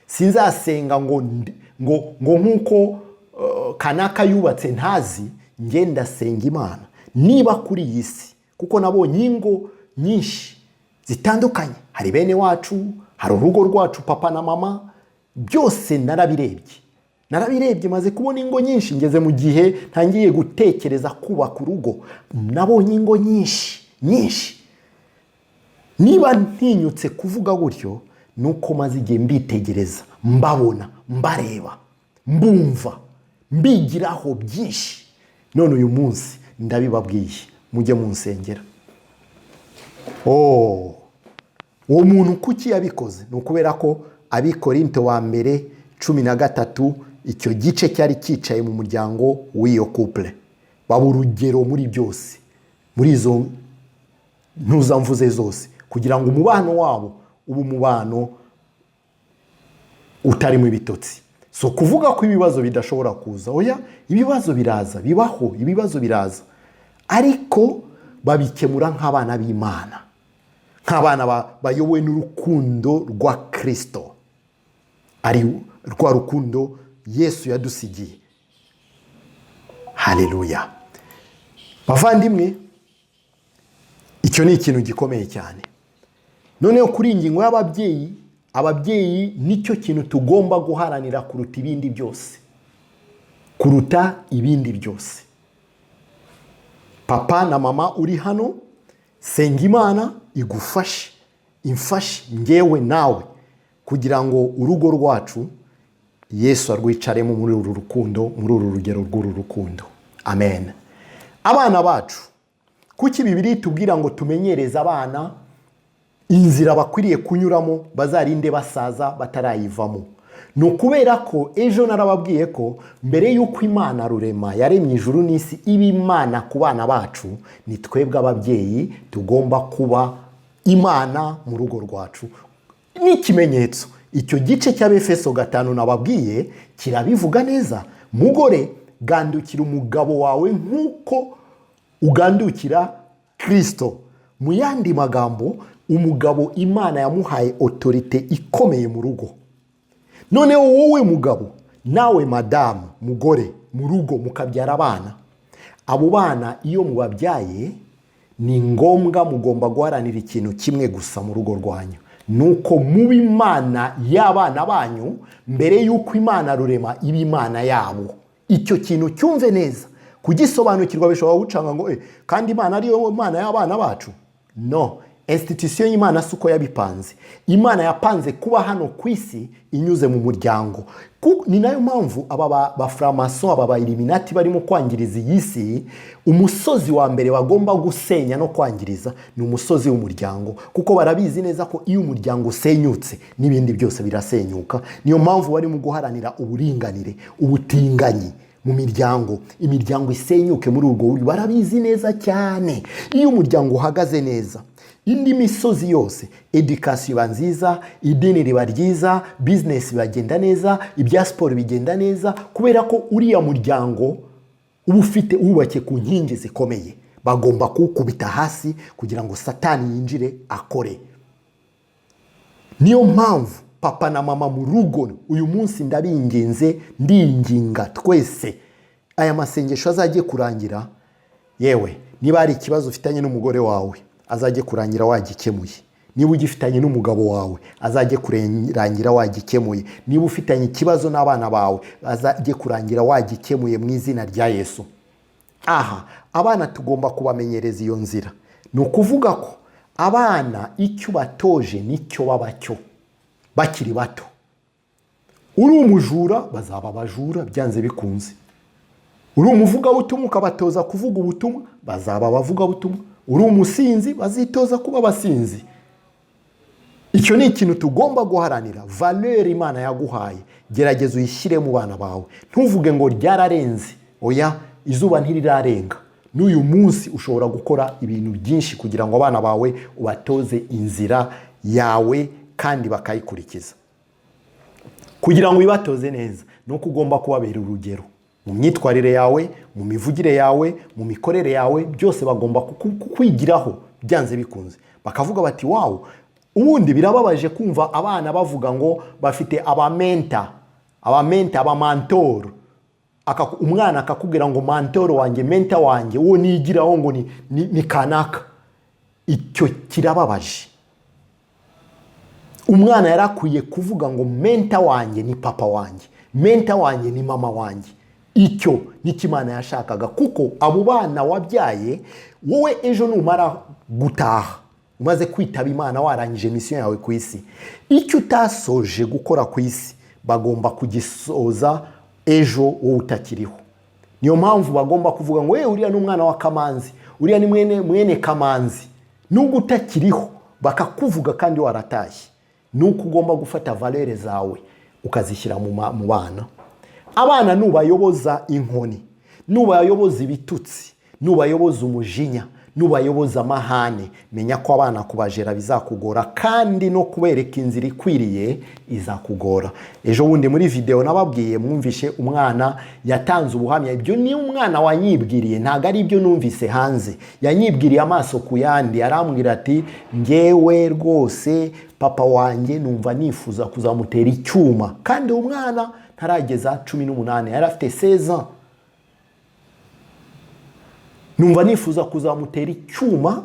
sinzasenga ngo nk'uko kanaka yubatse ntazi. Njye ndasenga Imana niba kuri iyi si, kuko nabonye ingo nyinshi zitandukanye, hari bene wacu, hari urugo rwacu, papa na mama, byose narabirebye, narabirebye. Maze kubona ingo nyinshi, ngeze mu gihe ntangiye gutekereza kubaka urugo. Nabonye ingo nyinshi nyinshi. Niba ntinyutse kuvuga gutyo, ni uko maze igihe mbitegereza, mbabona, mbareba, mbumva, mbigiraho byinshi. None uyu munsi ndabibabwiye, mujye munsengera." Oh, uwo muntu kuki yabikoze? Ni ukubera ko Abikorinto wa mbere 13 Icyo gice cyari cyicaye mu muryango w'iyo couple, baba urugero muri byose, muri izo ntuzamvuze zose, kugira ngo umubano wabo ube umubano utarimo ibitotsi. So kuvuga ko ibibazo bidashobora kuza, oya, ibibazo biraza, bibaho, ibibazo biraza, ariko babikemura nk'abana b'Imana, nk'abana bayobowe n'urukundo rwa Kirisito, ari rwa rukundo Yesu yadusigiye. Haleluya! Bavandimwe, icyo ni ikintu gikomeye cyane. Noneho kuri iyi ngingo y'ababyeyi, ababyeyi nicyo kintu tugomba guharanira kuruta ibindi byose, kuruta ibindi byose. Papa na mama uri hano, senga Imana igufashe, imfashe ngewe nawe, kugira ngo urugo rwacu Yesu arwicaremo muri uru rukundo, muri uru rugero rw'uru rukundo. Amen. Abana bacu, kuki Bibiliya itubwira ngo tumenyereze abana inzira bakwiriye kunyuramo, bazarinde basaza batarayivamo? Ni ukubera ko ejo narababwiye ko mbere y'uko Imana rurema yaremye ijuru n'isi iba Imana ku bana bacu, ni twebwe ababyeyi tugomba kuba Imana mu rugo rwacu. N'ikimenyetso, icyo gice cy'Abefeso 5 nababwiye kirabivuga neza: "Mugore, gandukira umugabo wawe nk'uko ugandukira Kirisito." Mu yandi magambo, umugabo Imana yamuhaye autorité ikomeye mu rugo. Noneho wowe mugabo, nawe madamu, mugore, mu rugo mukabyara abana, abo bana iyo mubabyaye, ni ngombwa mugomba guharanira ikintu kimwe gusa mu rugo rwanyu, ni uko muba Imana y'abana banyu mbere y'uko Imana rurema iba Imana yabo. Icyo kintu cyumve neza. Kugisobanukirwa bishobora gucanga ngo "Eh, kandi Imana ariyo Mana y'abana bacu?" No, institution y'Imana si uko yabipanze. Imana yapanze kuba hano ku isi inyuze mu muryango. Ni nayo mpamvu aba ba franc-maçon, aba ba Illuminati barimo kwangiriza iyi si, umusozi wa mbere bagomba gusenya no kwangiriza ni umusozi w'umuryango, kuko barabizi neza ko iyo umuryango usenyutse n'ibindi byose birasenyuka. Niyo mpamvu barimo guharanira uburinganire, ubutinganyi mu miryango, imiryango isenyuke muri ubwo buryo. Barabizi neza cyane, iyo umuryango uhagaze neza, indi misozi yose, éducation iba nziza, idini riba ryiza, business bagenda neza, ibya siporo bigenda neza, kubera ko uriya muryango uba ufite wubakiye ku nkingi zikomeye. Bagomba kuwukubita hasi kugira ngo Satani yinjire akore. Niyo mpamvu papa na mama mu rugo uyu munsi ndabinginze, ndinginga twese, aya masengesho azajye kurangira, yewe niba hari ikibazo ufitanye n'umugore wawe, azajye kurangira wagikemuye. Niba ugifitanye n'umugabo wawe, azajye kurangira wagikemuye. Niba ufitanye ikibazo n'abana bawe, azajye kurangira wagikemuye mu izina rya Yesu. Aha abana tugomba kubamenyereza iyo nzira. Ni ukuvuga ko abana icyo ubatoje nicyo baba cyo bakiri bato. Uri umujura, bazaba abajura byanze bikunze. Uri umuvugabutumwa, ukabatoza kuvuga ubutumwa, bazaba abavugabutumwa. Uri umusinzi, bazitoza kuba abasinzi. Icyo ni ikintu tugomba guharanira. Valeur Imana yaguhaye, gerageza uyishyire mu bana bawe. Ntuvuge ngo ryararenze, oya, izuba ntirirarenga. N'uyu munsi ushobora gukora ibintu byinshi kugira ngo abana bawe ubatoze inzira yawe kandi bakayikurikiza. Kugira ngo ubibatoze neza, ni uko ugomba kubabera urugero mu myitwarire yawe, mu mivugire yawe, mu mikorere yawe. Byose bagomba kukwigiraho byanze bikunze, bakavuga bati: "Wow." Ubundi birababaje kumva abana bavuga ngo bafite abamentor, abamentor, abamentor. Umwana akakubwira ngo "Mentor wanjye, mentor wanjye, uwo nigiraho ngo ni kanaka." Icyo kirababaje. Umwana yari akwiye kuvuga ngo "Mentor wanjye ni papa wanjye, mentor wanjye ni mama wanjye." Icyo nicyo Imana yashakaga, kuko abo bana wabyaye wowe, ejo numara gutaha, umaze kwitaba Imana, warangije mission yawe ku isi, icyo utasoje gukora ku isi bagomba kugisoza ejo wowe utakiriho. Niyo mpamvu bagomba kuvuga ngo "Uriya ni umwana wa Kamanzi, uriya ni mwene Kamanzi," nubwo utakiriho bakakuvuga kandi waratashye. Ni uko ugomba gufata valeurs zawe ukazishyira mu bana. Abana nubayoboza inkoni, nubayoboza ibitutsi, nubayoboza umujinya, nubayoboza amahane, menya ko abana kubajera bizakugora, kandi no kubereka inzira ikwiriye izakugora. Ejo bundi muri videwo nababwiye, mwumvishe umwana yatanze ubuhamya. Ibyo ni umwana wanyibwiriye, ntabwo ari ibyo numvise hanze. Yanyibwiriye amaso ku yandi, arambwira ati: "Ngewe rwose papa wanjye numva nifuza kuzamutera icyuma." Kandi uwo mwana ntarageza 18, yari afite 16. "Numva nifuza kuzamutera icyuma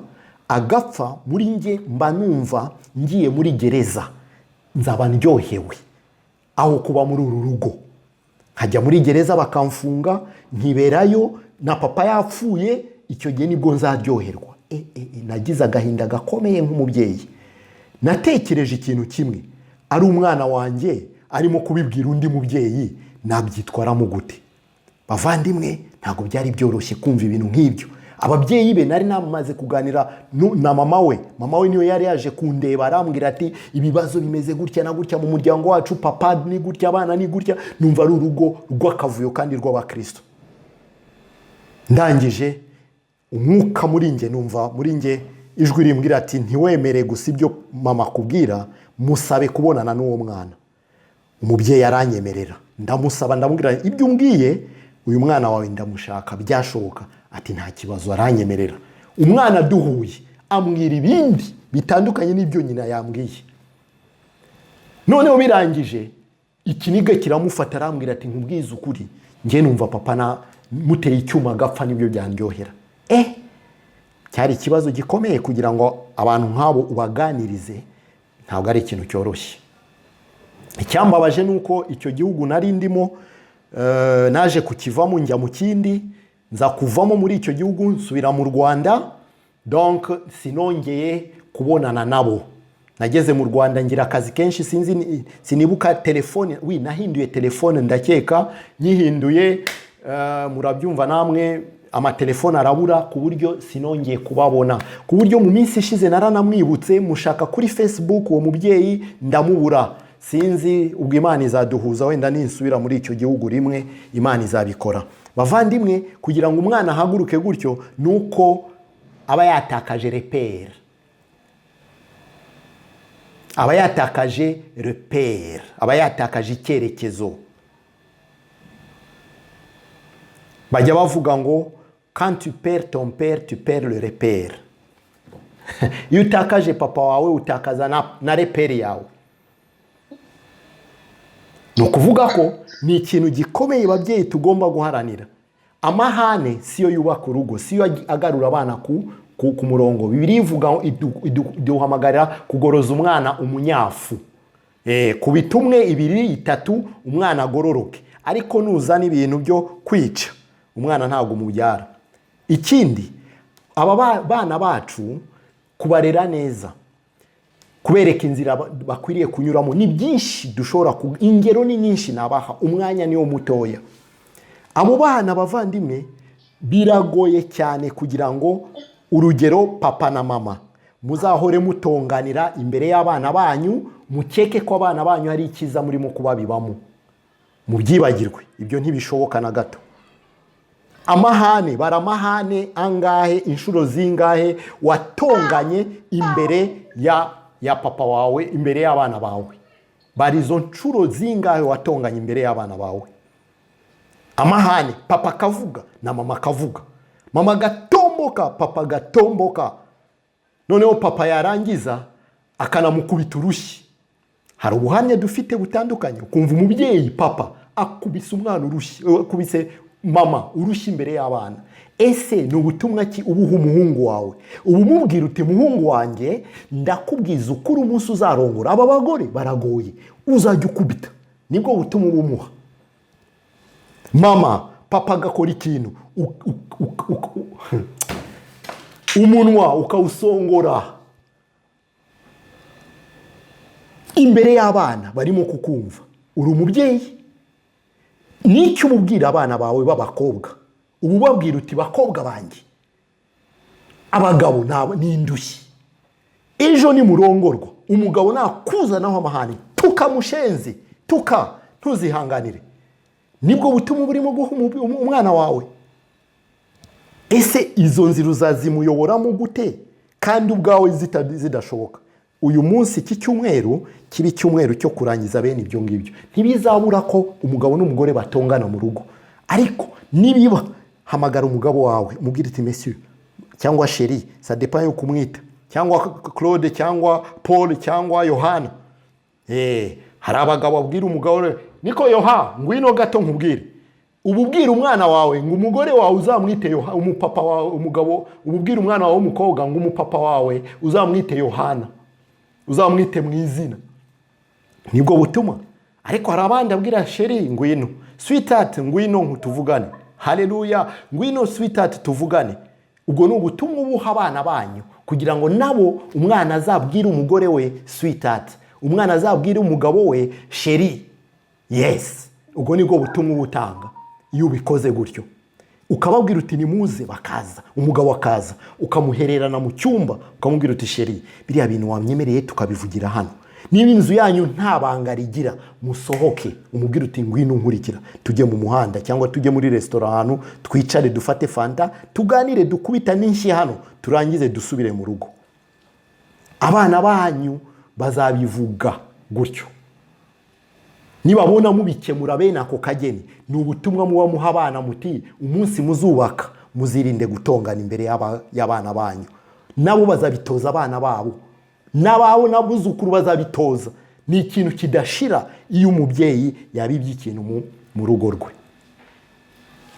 agapfa. Muri nge mba numva ngiye muri gereza nzaba ndyohewe, aho kuba muri uru rugo, nkajya muri gereza bakamfunga, nkiberayo na papa yapfuye, icyo gihe nibwo nzaryoherwa." Nagize agahinda gakomeye nk'umubyeyi. Natekereje ikintu kimwe: ari umwana wanjye arimo kubibwira undi mubyeyi, nabyitwaramo gute? Bavandimwe, ntabwo byari byoroshye kumva ibintu nk'ibyo. Ababyeyi be nari namaze kuganira na mama we. Mama we niyo yari yaje kundeba, arambwira ati: "Ibibazo bimeze gutya na gutya mu muryango wacu, papa ni gutya, abana ni gutya." Numva ari urugo rw'akavuyo kandi rw'abakristo. Ndangije, umwuka muri nge, numva muri nge ijwi rimbwira ati: "Ntiwemere gusa ibyo mama akubwira, musabe kubonana n'uwo mwana." Umubyeyi aranyemerera. Ndamusaba, ndamubwira: "Ibyo umbwiye, uyu mwana wawe ndamushaka, byashoboka?" Ati: "Nta kibazo." Aranyemerera. Umwana duhuye ambwira ibindi bitandukanye n'ibyo nyina yambwiye. Noneho birangije, ikiniga kiramufata, arambwira ati: "Nkubwize ukuri, njye numva papa na muteye icyuma agapfa nibyo byandyohera." Cyari ikibazo gikomeye. Kugira ngo abantu nk'abo ubaganirize ntabwo ari ikintu cyoroshye. Icyambabaje ni uko icyo gihugu nari ndimo, naje kukivamo njya mu kindi. Nza kuvamo muri icyo gihugu, nsubira mu Rwanda. Donc sinongeye kubonana nabo. Nageze mu Rwanda ngira akazi kenshi, sinzi sinibuka telefone. Wi nahinduye telefone, ndakeka nyihinduye, murabyumva namwe, amatelefone arabura, ku buryo sinongeye kubabona. Ku buryo mu minsi ishize naranamwibutse, mushaka kuri Facebook uwo mubyeyi, ndamubura. Sinzi, ubwo Imana izaduhuza, wenda ninsubira muri icyo gihugu rimwe Imana izabikora. Bavandimwe, kugira ngo umwana ahaguruke gutyo ni uko aba yatakaje repère, aba yatakaje repère, aba yatakaje icyerekezo. Bajya bavuga ngo: "Quand tu perds ton père, tu perds le repère." Iyo utakaje papa wawe, utakaza na repère yawe. Ni ukuvuga ko ni ikintu gikomeye, babyeyi, tugomba guharanira. Amahane siyo yubaka urugo, siyo agarura abana ku murongo. Bibiliya ivuga, iduhamagarira kugoroza umwana umunyafu. Kubita umwe, ibiri, itatu, umwana agororoke. Ariko nuzana ibintu byo kwica umwana, ntabwo umubyara. Ikindi, aba bana bacu kubarera neza, kubereka inzira bakwiriye kunyuramo, ni byinshi dushobora ingero ni nyinshi nabaha, umwanya niwo mutoya. Abo bana, bavandimwe, biragoye cyane kugira ngo, urugero, papa na mama muzahore mutonganira imbere y'abana banyu, mukeke ko abana banyu hari icyiza murimo kubabibamo. Mubyibagirwe, ibyo ntibishoboka na gato. Amahane, baramahane angahe, inshuro zingahe watonganye imbere ya papa wawe, imbere y'abana bawe? Bari izo nshuro zingahe watonganye imbere y'abana bawe? Amahane, papa akavuga na mama akavuga, mama agatomboka, papa agatomboka, noneho papa yarangiza akanamukubita urushyi. Hari ubuhamya dufite butandukanye, ukumva umubyeyi papa akubise umwana urushyi, akubise mama urushyi imbere y'abana. Ese ni ubutumwa ki ubuha umuhungu wawe? Uba umubwira uti: "Muhungu wanjye, ndakubwiza ukuri, umunsi uzarongora, aba bagore baragoye, uzajya ukubita." Nibwo butumwa uba umuha. Mama, papa agakora ikintu, umunwa ukawusongora imbere y'abana barimo kukumva. Uri umubyeyi, n'icyo ububwira abana bawe b'abakobwa? Uba ubabwira uti: "Bakobwa banjye, abagabo ni indushyi. Ejo nimurongorwa, umugabo nakuzanaho amahane, tuka mushenzi, tuka, ntuzihanganire." Nibwo butumwa burimo guha umwana wawe. Ese izo nzira uzazimuyoboramo gute kandi ubwawe zidashoboka? Uyu munsi, iki cyumweru kiba icyumweru cyo kurangiza bene ibyo ngibyo. Ntibizabura ko umugabo n'umugore batongana mu rugo, ariko nibiba, hamagara umugabo wawe, umubwire uti: "Monsieur cyangwa chéri," ça dépend yo kumwita, cyangwa Claude cyangwa Paul cyangwa Yohana. Hari abagabo babwira umugabo we: "Niko Yoha, ngwino gato nkubwire." Uba ubwira umwana wawe ngo umugore wawe uzamwite Yoha, umupapa wawe, umugabo, uba ubwira umwana wawe w'umukobwa ngo umupapa wawe uzamwite Yohana, uzamwite mu izina. Nibwo butumwa. Ariko hari abandi abwira: "Chéri, ngwino, sweetheart, ngwino tuvugane. Haleluya, ngwino sweetheart, tuvugane." Ubwo ni ubutumwa ubuha abana banyu kugira ngo nabo umwana azabwire umugore we "sweetheart", umwana azabwire umugabo we "chéri". Yes, ubwo nibwo butumwa uba utanga iyo ubikoze gutyo, ukababwira uti: "Nimuze." Bakaza, umugabo akaza, ukamuhererana mu cyumba, ukamubwira uti: "Chéri, biriya bintu wamyemereye tukabivugira hano?" Niba inzu yanyu nta banga rigira, musohoke, umubwire uti: "Ngwino nkurikira, tujye mu muhanda cyangwa tujye muri resitora, ahantu twicare, dufate fanta, tuganire, dukubita n'inshyi hano, turangize dusubire mu rugo." Abana banyu bazabivuga gutyo nibabona mubikemura bene ako kageni. Ni ubutumwa muba muha abana muti: "Umunsi muzubaka, muzirinde gutongana imbere y'abana banyu." Nabo bazabitoza abana babo, n'ababo n'abuzukuru bazabitoza. Ni ikintu kidashira iyo umubyeyi yabibye ikintu mu rugo rwe.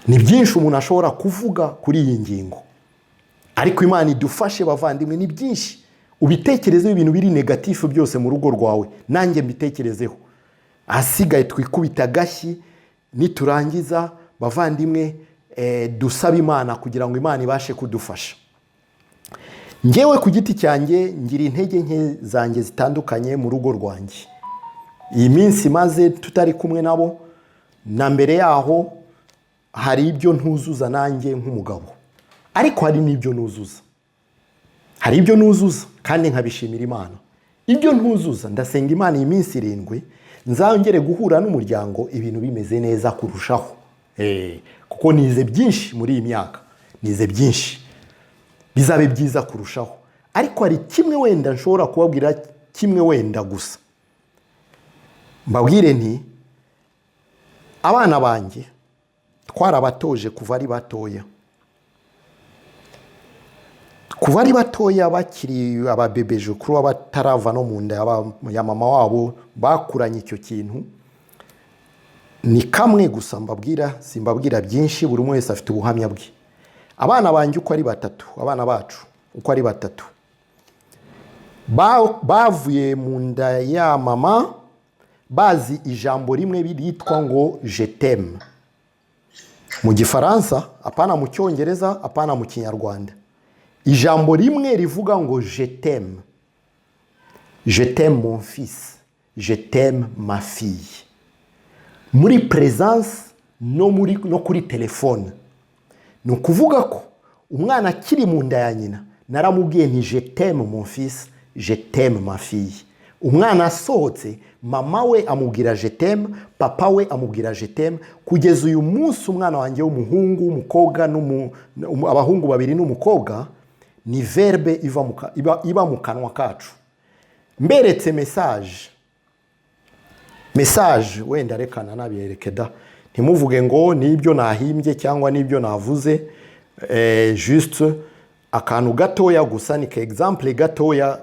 Ni byinshi umuntu ashobora kuvuga kuri iyi ngingo, ariko Imana idufashe, bavandimwe. Ni byinshi. Ubitekerezeho, ibintu biri négatif byose mu rugo rwawe, nanjye mbitekerezeho. Ahasigaye twikubita agashyi. Niturangiza, bavandimwe, dusabe Imana kugira ngo Imana ibashe kudufasha. Ngewe ku giti cyanjye ngira intege nke zanjye zitandukanye mu rugo rwanjye. Iyi minsi maze tutari kumwe nabo na mbere yaho, hari ibyo ntuzuza nanjye nk'umugabo, ariko hari n'ibyo nuzuza. Hari ibyo nuzuza kandi nkabishimira Imana. Ibyo ntuzuza, ndasenga Imana iyi minsi 7 nzongere guhura n'umuryango ibintu bimeze neza kurushaho. Kuko nize byinshi muri iyi myaka, nize byinshi, bizabe byiza kurushaho. Ariko hari kimwe wenda nshobora kubabwira, kimwe wenda gusa mbabwire nti: abana banjye twarabatoje kuva ari batoya, kuva ari batoya, bakiri ababebeje, kuri batarava no mu nda ya mama wabo, bakuranye icyo kintu. Ni kamwe gusa mbabwira, simbabwira byinshi, buri umwe wese afite ubuhamya bwe. Abana banjye uko ari batatu, abana bacu uko ari batatu, bavuye mu nda ya mama bazi ijambo rimwe ryitwa ngo "je t'aime" mu Gifaransa, apana mu Cyongereza, apana mu Kinyarwanda. Ijambo rimwe rivuga ngo "je t'aime". "Je t'aime mon fils, je t'aime ma fille", muri présence no kuri telefone. Ni ukuvuga ko umwana akiri mu nda ya nyina naramubwiye nti: "Je t'aime mon fils, je t'aime ma fille." Umwana asohotse, mama we amubwira "je t'aime", papa we amubwira "je t'aime". Kugeza uyu munsi umwana wanjye w'umuhungu, w'umukobwa, abahungu babiri n'umukobwa, ni verbe iba mu kanwa kacu. Mberetse message wenda, reka nanabereke da, ntimuvuge ngo nibyo nahimbye cyangwa n'ibyo navuze. Juste akantu gatoya gusa, ni ka exemple gatoya.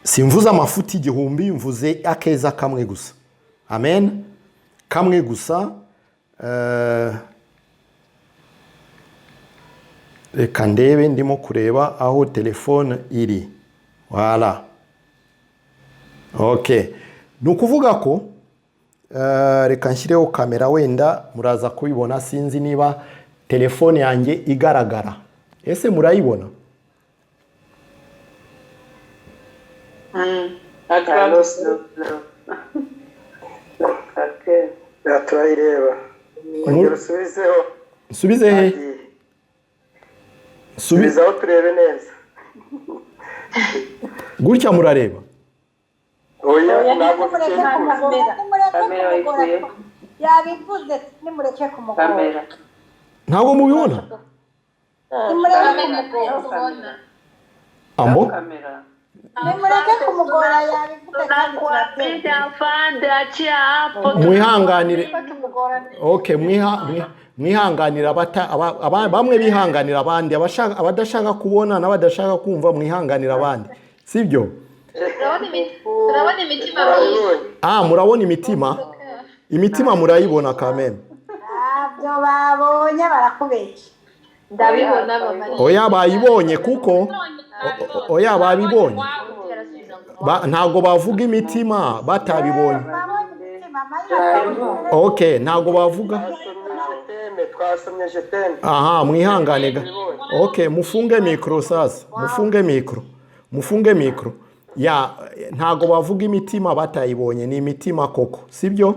Simvuze amafuti 1000, mvuze akeza kamwe gusa. Amen, kamwe gusa. Reka ndebe, ndimo kureba aho telefone iri. Voilà, ok. Ni ukuvuga ko reka nshyireho kamera, wenda muraza kubibona. Sinzi niba telefone yanjye igaragara. Ese murayibona? Allo, Okay. Ya, turayireba. Ongera usubizeho. Nsubize he? Agiye. Subizaho turebe neza. Gutya murareba? Oya, Oya, ntabwo mureke bikiri. Kamera. Mureke Kamera kumugora. wayikuyeho. Yabivuze, nimureke kumugora. Kamera. Ntabwo mubibona? Nimureke kumugora. Ambo. Kamera. Nimureke kumugora, yabivuze kandi turabyemera. Tunakuapita afande, achia hapo. Mwihanganire. Tumugora. Okay, mwihanganire bamwe bihanganira abandi, abadashaka kubona n'abadashaka kumva, mwihanganira abandi, sibyo? Turabona imitima myiza. Ah, murabona imitima, imitima murayibona kameme. Ntabyo babonye, barakubeshya. Ndabibona, mama. Oya, bayibonye kuko oya, babibonye. Ntabwo bavuga imitima batabibonye. Babonye imitima mayibonye. Okay, ntabwo bavuga. Twasomye "je t'aime", twasomye "je t'aime". Aha, mwihangane ga. Okay, mufunge micro sasa, mufunge micro, mufunge micro ya. Ntabwo bavuga imitima batayibonye, ni imitima koko, sibyo?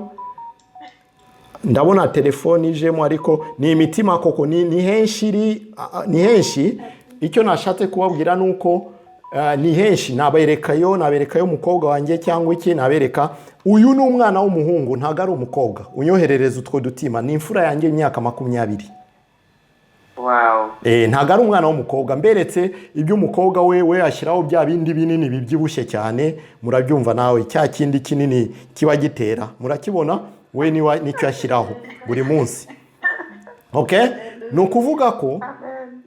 Ndabona telefone ijemo, ariko ni imitima koko, ni henshi iri, ni henshi. Icyo nashatse kubabwira ni uko ni henshi. Naberekayo umukobwa wanjye cyangwa iki, nabereka uyu ni umwana w'umuhungu, ntabwo ari umukobwa unyoherereza utwo dutima, ni imfura yanjye y'imyaka 20. Ntabwo ari umwana w'umukobwa. Mberetse iby'umukobwa we ashyiraho bya bindi binini bibyibushye cyane, murabyumva nawe, cya kindi kinini kiba gitera, murakibona, we niwa nicyo ashyiraho buri munsi. Okay, ni ukuvuga ko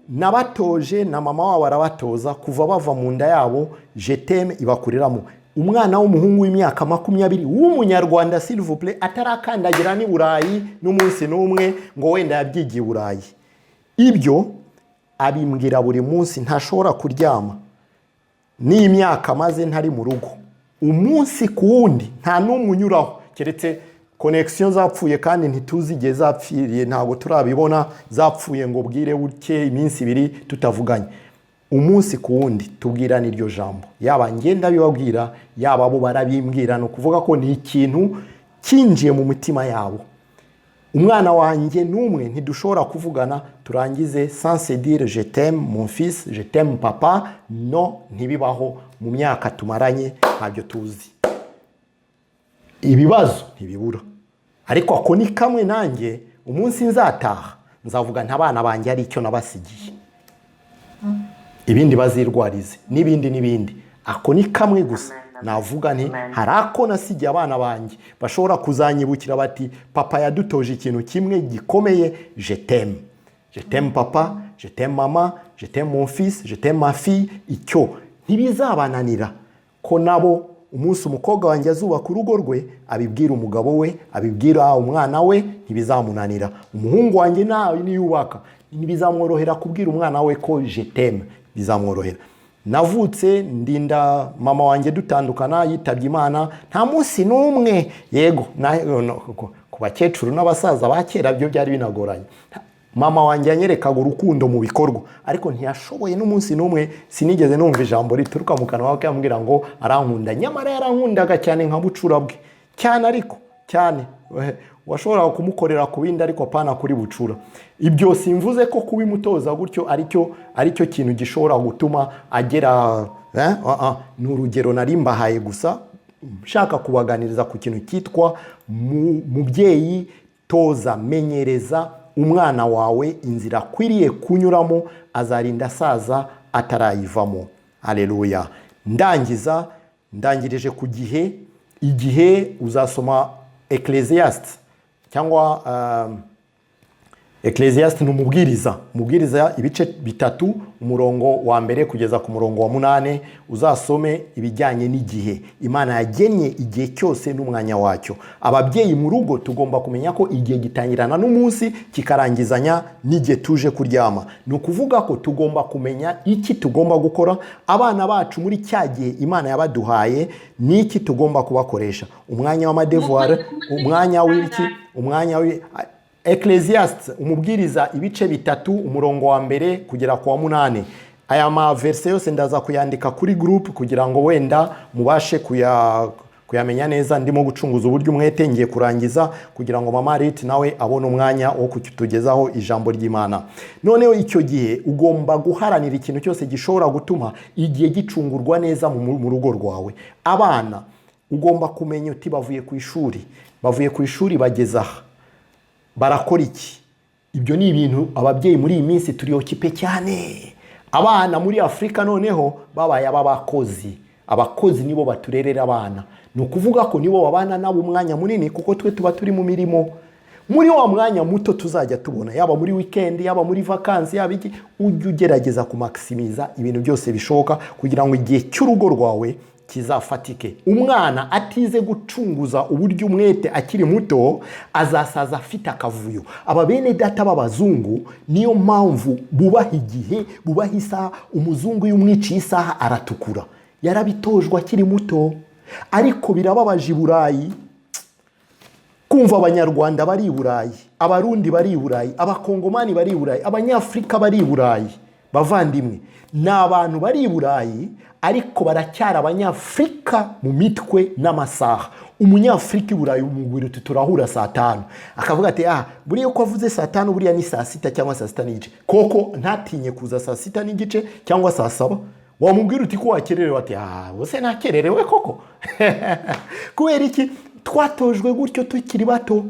nabatoje na mama wabo arabatoza kuva bava mu nda yabo, "je t'aime" ibakuriramo. Umwana w'umuhungu w'imyaka 20 w'umunyarwanda, s'il vous plaît, atarakandagira n'i Burayi n'umunsi n'umwe ngo wenda yabyigiye i Burayi, ibyo abimbwira buri munsi. Ntashobora kuryama n'imyaka maze ntari mu rugo, umunsi ku wundi nta n'umwe unyuraho keretse connexion zapfuye, kandi ntituzi igihe zapfiriye, ntabwo turabibona zapfuye ngo bwire buke iminsi 2 tutavuganye. Umunsi ku wundi tubwirana iryo jambo, yaba ngenda bibabwira, yaba bo barabimbwira. Ni ukuvuga ko ni ikintu cyinjiye mu mitima yabo. Umwana wanjye n'umwe ntidushobora kuvugana turangize sans se dire "je t'aime mon fils", "je t'aime papa". No, ntibibaho. Mu myaka tumaranye ntabyo tuzi. Ibibazo ntibibura, ariko ako ni kamwe. Nanjye umunsi nzataha nzavuga nta bana banjye ari icyo nabasigiye, ibindi bazirwarize n'ibindi n'ibindi. Ako ni kamwe gusa navuga nti hari ako nasigiye abana banjye bashobora kuzanyibukira bati: "Papa yadutoje ikintu kimwe gikomeye, je t'aime, je t'aime papa, je t'aime mama, je t'aime mon fils, je t'aime ma fille." Icyo ntibizabananira ko nabo umunsi umukobwa wanjye azubaka urugo rwe, abibwira umugabo we, abibwira umwana we, ntibizamunanira. Umuhungu wanjye nawe niyubaka, ntibizamworohera kubwira umwana we ko "je t'aime", bizamworohera. Navutse ndinda mama wanjye dutandukana, yitabye Imana, nta munsi n'umwe. Yego, no, ku bakecuru n'abasaza ba kera byo byari binagoranye. Mama wanjye yanyerekaga urukundo mu bikorwa, ariko ntiyashoboye n'umunsi n'umwe, sinigeze numva ijambo rituruka mu kanwa ke ambwira ngo arankunda. Nyamara yarankundaga cyane nka bucura bwe cyane, ariko cyane washoboraga kumukorera ku bindi, ariko apana kuri bucura. Ibyo simvuze ko kubimutoza gutyo aricyo kintu gishobora gutuma agera. Ni urugero nari mbahaye gusa, nshaka kubaganiriza ku kintu cyitwa mubyeyi, toza, menyereza umwana wawe inzira akwiriye kunyuramo, azarinda asaza atarayivamo. Aleluya. Ndangiza, ndangirije ku gihe. Igihe uzasoma Ecclesiastes cyangwa Ecclesiastes ni umubwiriza, umubwiriza ibice 3, umurongo wa 1 kugeza ku murongo wa 8, uzasome ibijyanye n'igihe. Imana yagennye igihe cyose n'umwanya wacyo. Ababyeyi mu rugo tugomba kumenya ko igihe gitangirana n'umunsi kikarangizanya n'igihe tuje kuryama. Ni ukuvuga ko tugomba kumenya iki tugomba gukora abana bacu muri cya gihe Imana yabaduhaye, n'iki tugomba kubakoresha, umwanya w'ama devoirs, umwanya w'iki, umwanya w'i Ecclesiastes, umubwiriza, ibice 3, umurongo wa 1 kugera ku wa 8. Aya ma versets yose ndaza kuyandika kuri group kugira ngo wenda mubashe kuyamenya neza. Ndimo gucunguza uburyo umwete, ngiye kurangiza kugira ngo mama Riti nawe abone umwanya wo kutugezaho ijambo ry'Imana. Noneho icyo gihe ugomba guharanira ikintu cyose gishobora gutuma igihe gicungurwa neza mu rugo rwawe. Abana ugomba kumenya uti bavuye ku ishuri, bavuye ku ishuri bageze aha. Barakora iki? Ibyo ni ibintu ababyeyi muri iyi minsi turi occupé cyane. Abana muri Afurika noneho babaye ab'abakozi. Abakozi nibo baturerera abana, ni ukuvuga ko nibo babana nabo umwanya munini, kuko twe tuba turi mu mirimo. Muri wa mwanya muto tuzajya tubona, yaba muri weekend, yaba muri vacances, yaba iki, ujye ugerageza kumaximiza ibintu byose bishoboka kugira ngo igihe cy'urugo rwawe kizafatike. Umwana atize gucunguza uburyo umwete akiri muto, azasaza afite akavuyo. Aba bene data b'abazungu niyo mpamvu bubaha igihe, bubaha isaha. Umuzungu iyo umwiciye isaha aratukura, yarabitojwe akiri muto. Ariko birababaje i Burayi kumva Abanyarwanda bari i Burayi, Abarundi bari i Burayi, Abakongomani bari i Burayi, Abanyafurika bari i Burayi. Bavandimwe, ni abantu bari i Burayi ariko baracyari Abanyafurika mu mitwe n'amasaha. Umunyafurika i Burayi umubwira uti: "Turahura saa 5," akavuga ati: "Ah, buriya uko avuze saa 5, buriya ni saa 6 cyangwa saa 6:30." Koko ntatinye kuza saa 6:30 cyangwa saa 7. Wamubwira uti: "Ko wakererewe?" Ati: "Ah, ubuse nakererewe koko?" Kubera iki? Twatojwe gutyo tukiri bato.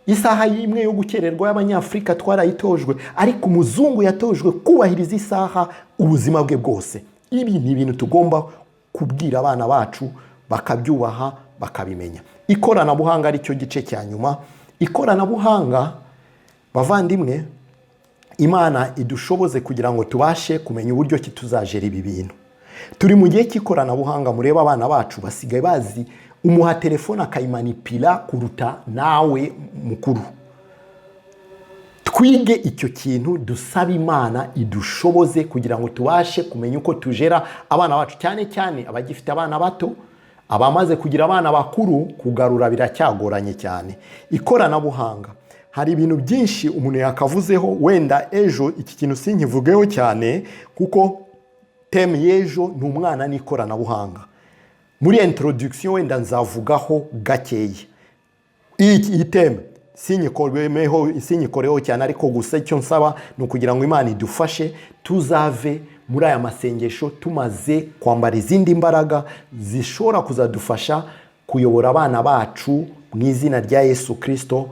Isaha y'imwe yo gukererwa y'Abanyafurika twarayitojwe, ariko umuzungu yatojwe kubahiriza isaha ubuzima bwe bwose. Ibi ni ibintu tugomba kubwira abana bacu bakabyubaha, bakabimenya. Ikoranabuhanga, aricyo gice cya nyuma. Ikoranabuhanga, bavandimwe, Imana idushoboze kugira ngo tubashe kumenya uburyo ki tuzajera ibi bintu. Turi mu gihe cy'ikoranabuhanga. Murebe abana bacu basigaye bazi, umuha telefone akayimanipira kuruta nawe mukuru. Twige icyo kintu, dusabe Imana idushoboze kugira ngo tubashe kumenya uko tujera abana bacu, cyane cyane abagifite abana bato. Abamaze kugira abana bakuru, kugarura biracyagoranye cyane. Ikoranabuhanga, hari ibintu byinshi umuntu yakavuzeho. Wenda ejo iki kintu sinkivugeho cyane, kuko thème y'ejo ni umwana n'ikoranabuhanga. Muri introduction wenda nzavugaho gakeya. Iyi thème sinyikoreho cyane, ariko gusa icyo nsaba ni ukugira ngo Imana idufashe, tuzave muri aya masengesho tumaze kwambara izindi mbaraga zishobora kuzadufasha kuyobora abana bacu mu izina rya Yesu Kirisito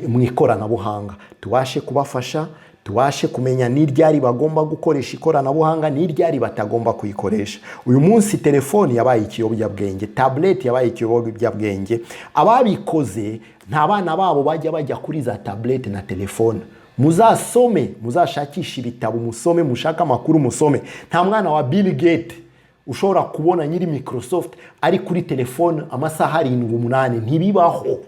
mu ikoranabuhanga, tubashe kubafasha, tubashe kumenya n'iryari bagomba gukoresha ikoranabuhanga n'iryari batagomba kuyikoresha. Uyu munsi telefoni yabaye ikiyobyabwenge, tablette yabaye ikiyobyabwenge. Ababikoze nta bana babo bajya kuri za tablette na telefone. Muzasome, muzashakishe ibitabo musome, mushake amakuru musome. Nta mwana wa Bill Gates ushobora kubona, nyiri Microsoft, ari kuri telefone amasaha 7, 8. Ntibibaho.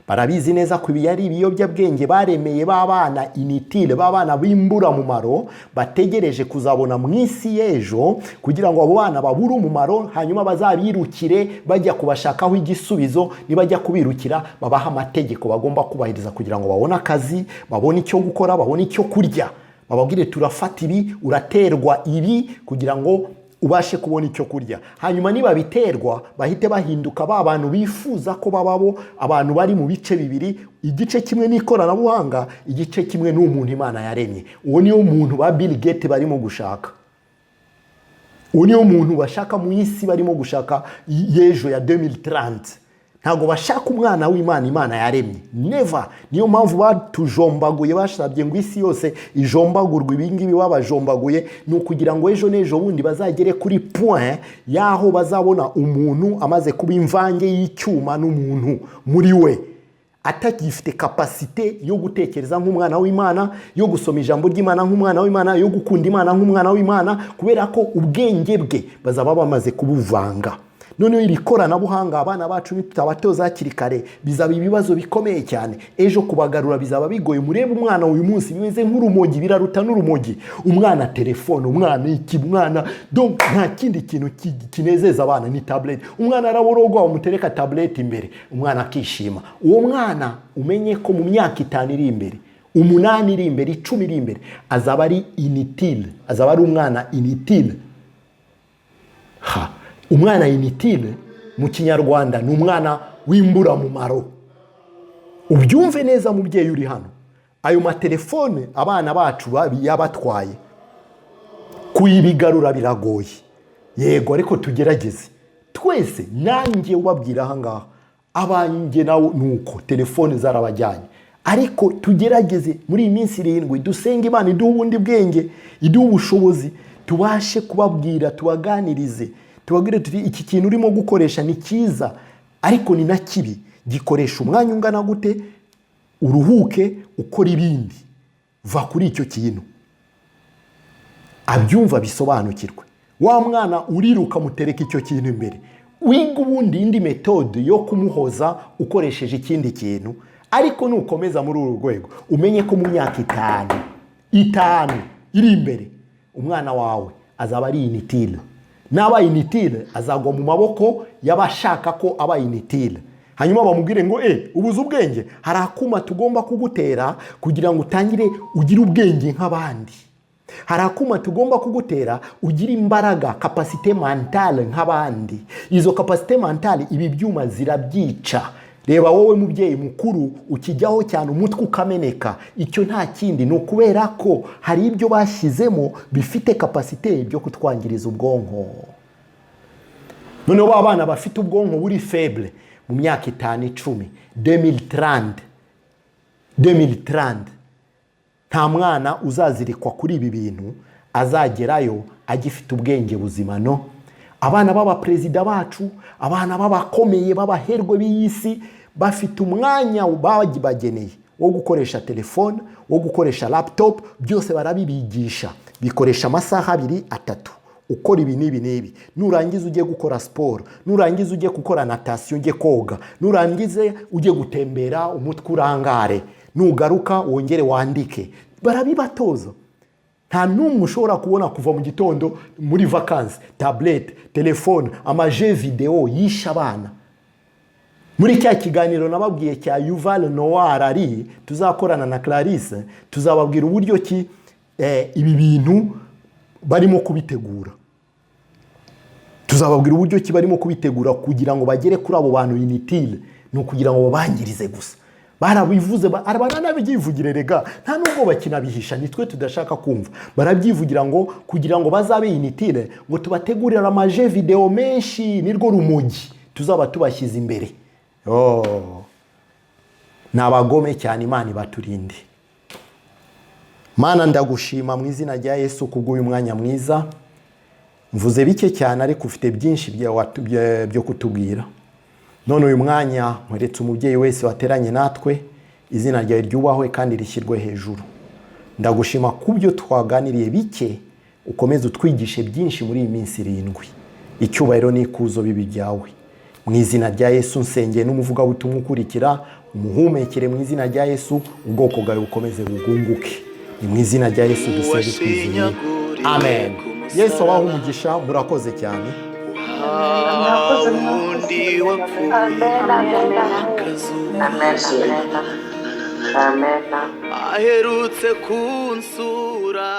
Barabizi neza ko ibi ari ibiyobyabwenge baremeye b'abana inutiles, b'abana b'imburamumaro bategereje kuzabona mu isi y'ejo, kugira ngo abo bana babure umumaro, hanyuma bazabirukire bajya kubashakaho igisubizo. Nibajya kubirukira, babaha amategeko bagomba kubahiriza kugira ngo babone akazi, babone icyo gukora, babone icyo kurya. Bababwire: "Turafata ibi, uraterwa ibi kugira ngo ubashe kubona icyo kurya." Hanyuma nibabiterwa, bahite bahinduka ba bantu bifuza ko bababo, abantu bari mu bice bibiri: igice kimwe ni ikoranabuhanga, igice kimwe ni umuntu Imana yaremye. Uwo niwo muntu ba Bill Gates barimo gushaka, uwo niwo muntu bashaka mu isi barimo gushaka y'ejo ya 2030. Ntabwo bashaka umwana w'Imana Imana yaremye, never. Niyo mpamvu batujombaguye, basabye ngo isi yose ijombagurwe. Ibingibi babajombaguye ni ukugira ngo ejo n'ejo bundi bazagere kuri point y'aho bazabona umuntu amaze kuba imvange y'icyuma n'umuntu muri we, atagifite capacité yo gutekereza nk'umwana w'Imana, yo gusoma ijambo ry'Imana nk'umwana w'Imana, yo gukunda Imana nk'umwana w'Imana, kubera ko ubwenge bwe bazaba bamaze kubuvanga. Noneho iri koranabuhanga, abana bacu nitutabatoza hakiri kare, bizaba ibibazo bikomeye cyane. Ejo kubagarura bizaba bigoye. Murebe umwana uyu munsi, bimeze nk'urumogi, biraruta n'urumogi. Umwana telefone, umwana iki, umwana donc nta kindi kintu kinezeza abana ni tablette. Umwana araborogwa, bamutereka tablette imbere, umwana akishima. Uwo mwana umenye ko mu myaka 5 iri imbere, 8 iri imbere, 10 iri imbere, azaba ari inutile, azaba ari umwana inutile. Ha, umwana inutile mu Kinyarwanda ni umwana w'imburamumaro. Ubyumve neza, mubyeyi uri hano, ayo matelefone abana bacu yabatwaye, kuyibigarura biragoye, yego, ariko tugerageze twese. Nanjye ubabwira aha ngaha, abanjye nawe ni uko telefone zarabajyanye. Ariko tugerageze muri iyi minsi 7, dusenge Imana iduhe ubundi bwenge, iduhe ubushobozi, tubashe kubabwira, tubaganirize, tubabwire tuti iki kintu urimo gukoresha ni cyiza ariko ni na kibi, gikoresha umwanya ungana gute, uruhuke ukora ibindi, va kuri icyo kintu. Abyumva bisobanukirwe. Wa mwana uriruka mutereka icyo kintu imbere, wiga ubundi indi méthode yo kumuhoza ukoresheje ikindi kintu. Ariko nukomeza muri uru rwego, umenye ko mu myaka 5 iri imbere umwana wawe azaba ari inutile. Naba inutile, azagwa mu maboko y'abashaka ko aba inutile, hanyuma bamubwire ngo ubuze ubwenge, hari akuma tugomba kugutera kugira ngo utangire ugire ubwenge nk'abandi, hari akuma tugomba kugutera ugire imbaraga, capacité mentale nk'abandi. Izo capacité mentale ibi byuma zirabyica. Reba wowe mubyeyi mukuru ukijyaho cyane umutwe ukameneka, icyo nta kindi ni ukubera ko hari ibyo bashyizemo bifite capacité byo kutwangiriza ubwonko. Noneho ba bana bafite ubwonko buri faible, mu myaka 5, 10, 2030, 2030, nta mwana uzazirikwa kuri ibi bintu azagerayo agifite ubwenge buzima. No abana b'abaperezida bacu, abana b'abakomeye b'abaherwe b'iyi si, bafite umwanya bageneye wo gukoresha telefone, wo gukoresha laptop, byose barabibigisha. Bikoresha amasaha 2, 3, ukora ibi n'ibi n'ibi, nurangiza ujye gukora siporo, nurangiza ujye gukora natation, ujye koga, nurangiza ujye gutembera umutwe urangare, nugaruka wongere wandike. Barabibatoza. Nta n'umwe ushobora kubona kuva mu gitondo muri vacances, tablette, telefone, ama jeux vidéo yishe abana. Muri cya kiganiro nababwiye cya Yuval Noah Harari tuzakorana na Clarisse, tuzababwira uburyo ki ibi bintu barimo kubitegura. Tuzababwira uburyo ki barimo kubitegura kugira ngo bagere kuri abo bantu inutile, ni ukugira ngo babangirize gusa. Barabivuze, baranabyivugire rega, nta nubwo bakinabihisha, ni twe tudashaka kumva. Barabyivugira ngo kugira ngo bazabe inutile, ngo tubategurire ama jeux vidéo menshi, nirwo rumogi tuzaba tubashyize imbere. Oh. Ni abagome cyane, Imana ibaturinde. Mana, ndagushima mu izina rya Yesu kubw'uyu mwanya mwiza. Mvuze bike cyane ariko ufite byinshi byo kutubwira. None uyu mwanya nkweretse umubyeyi wese wateranye natwe, izina ryawe ryubahwe kandi rishyirwe hejuru. Ndagushima ku byo twaganiriye bike, ukomeze utwigishe byinshi muri iyi minsi 7. Icyubahiro n'ikuzo bibi byawe mu izina rya Yesu. Nsengeye n'umuvugabutumwa ukurikira, umuhumekere mu izina rya Yesu, ubwoko bwawe bukomeze bugunguke. Ni mu izina rya Yesu dusenze twizeye, amen. Yesu abahe umugisha, murakoze cyane. Murakoze. Wundi wapfuye Amen, amen. akazuka, Amen, amen. Amen. aherutse kunsura.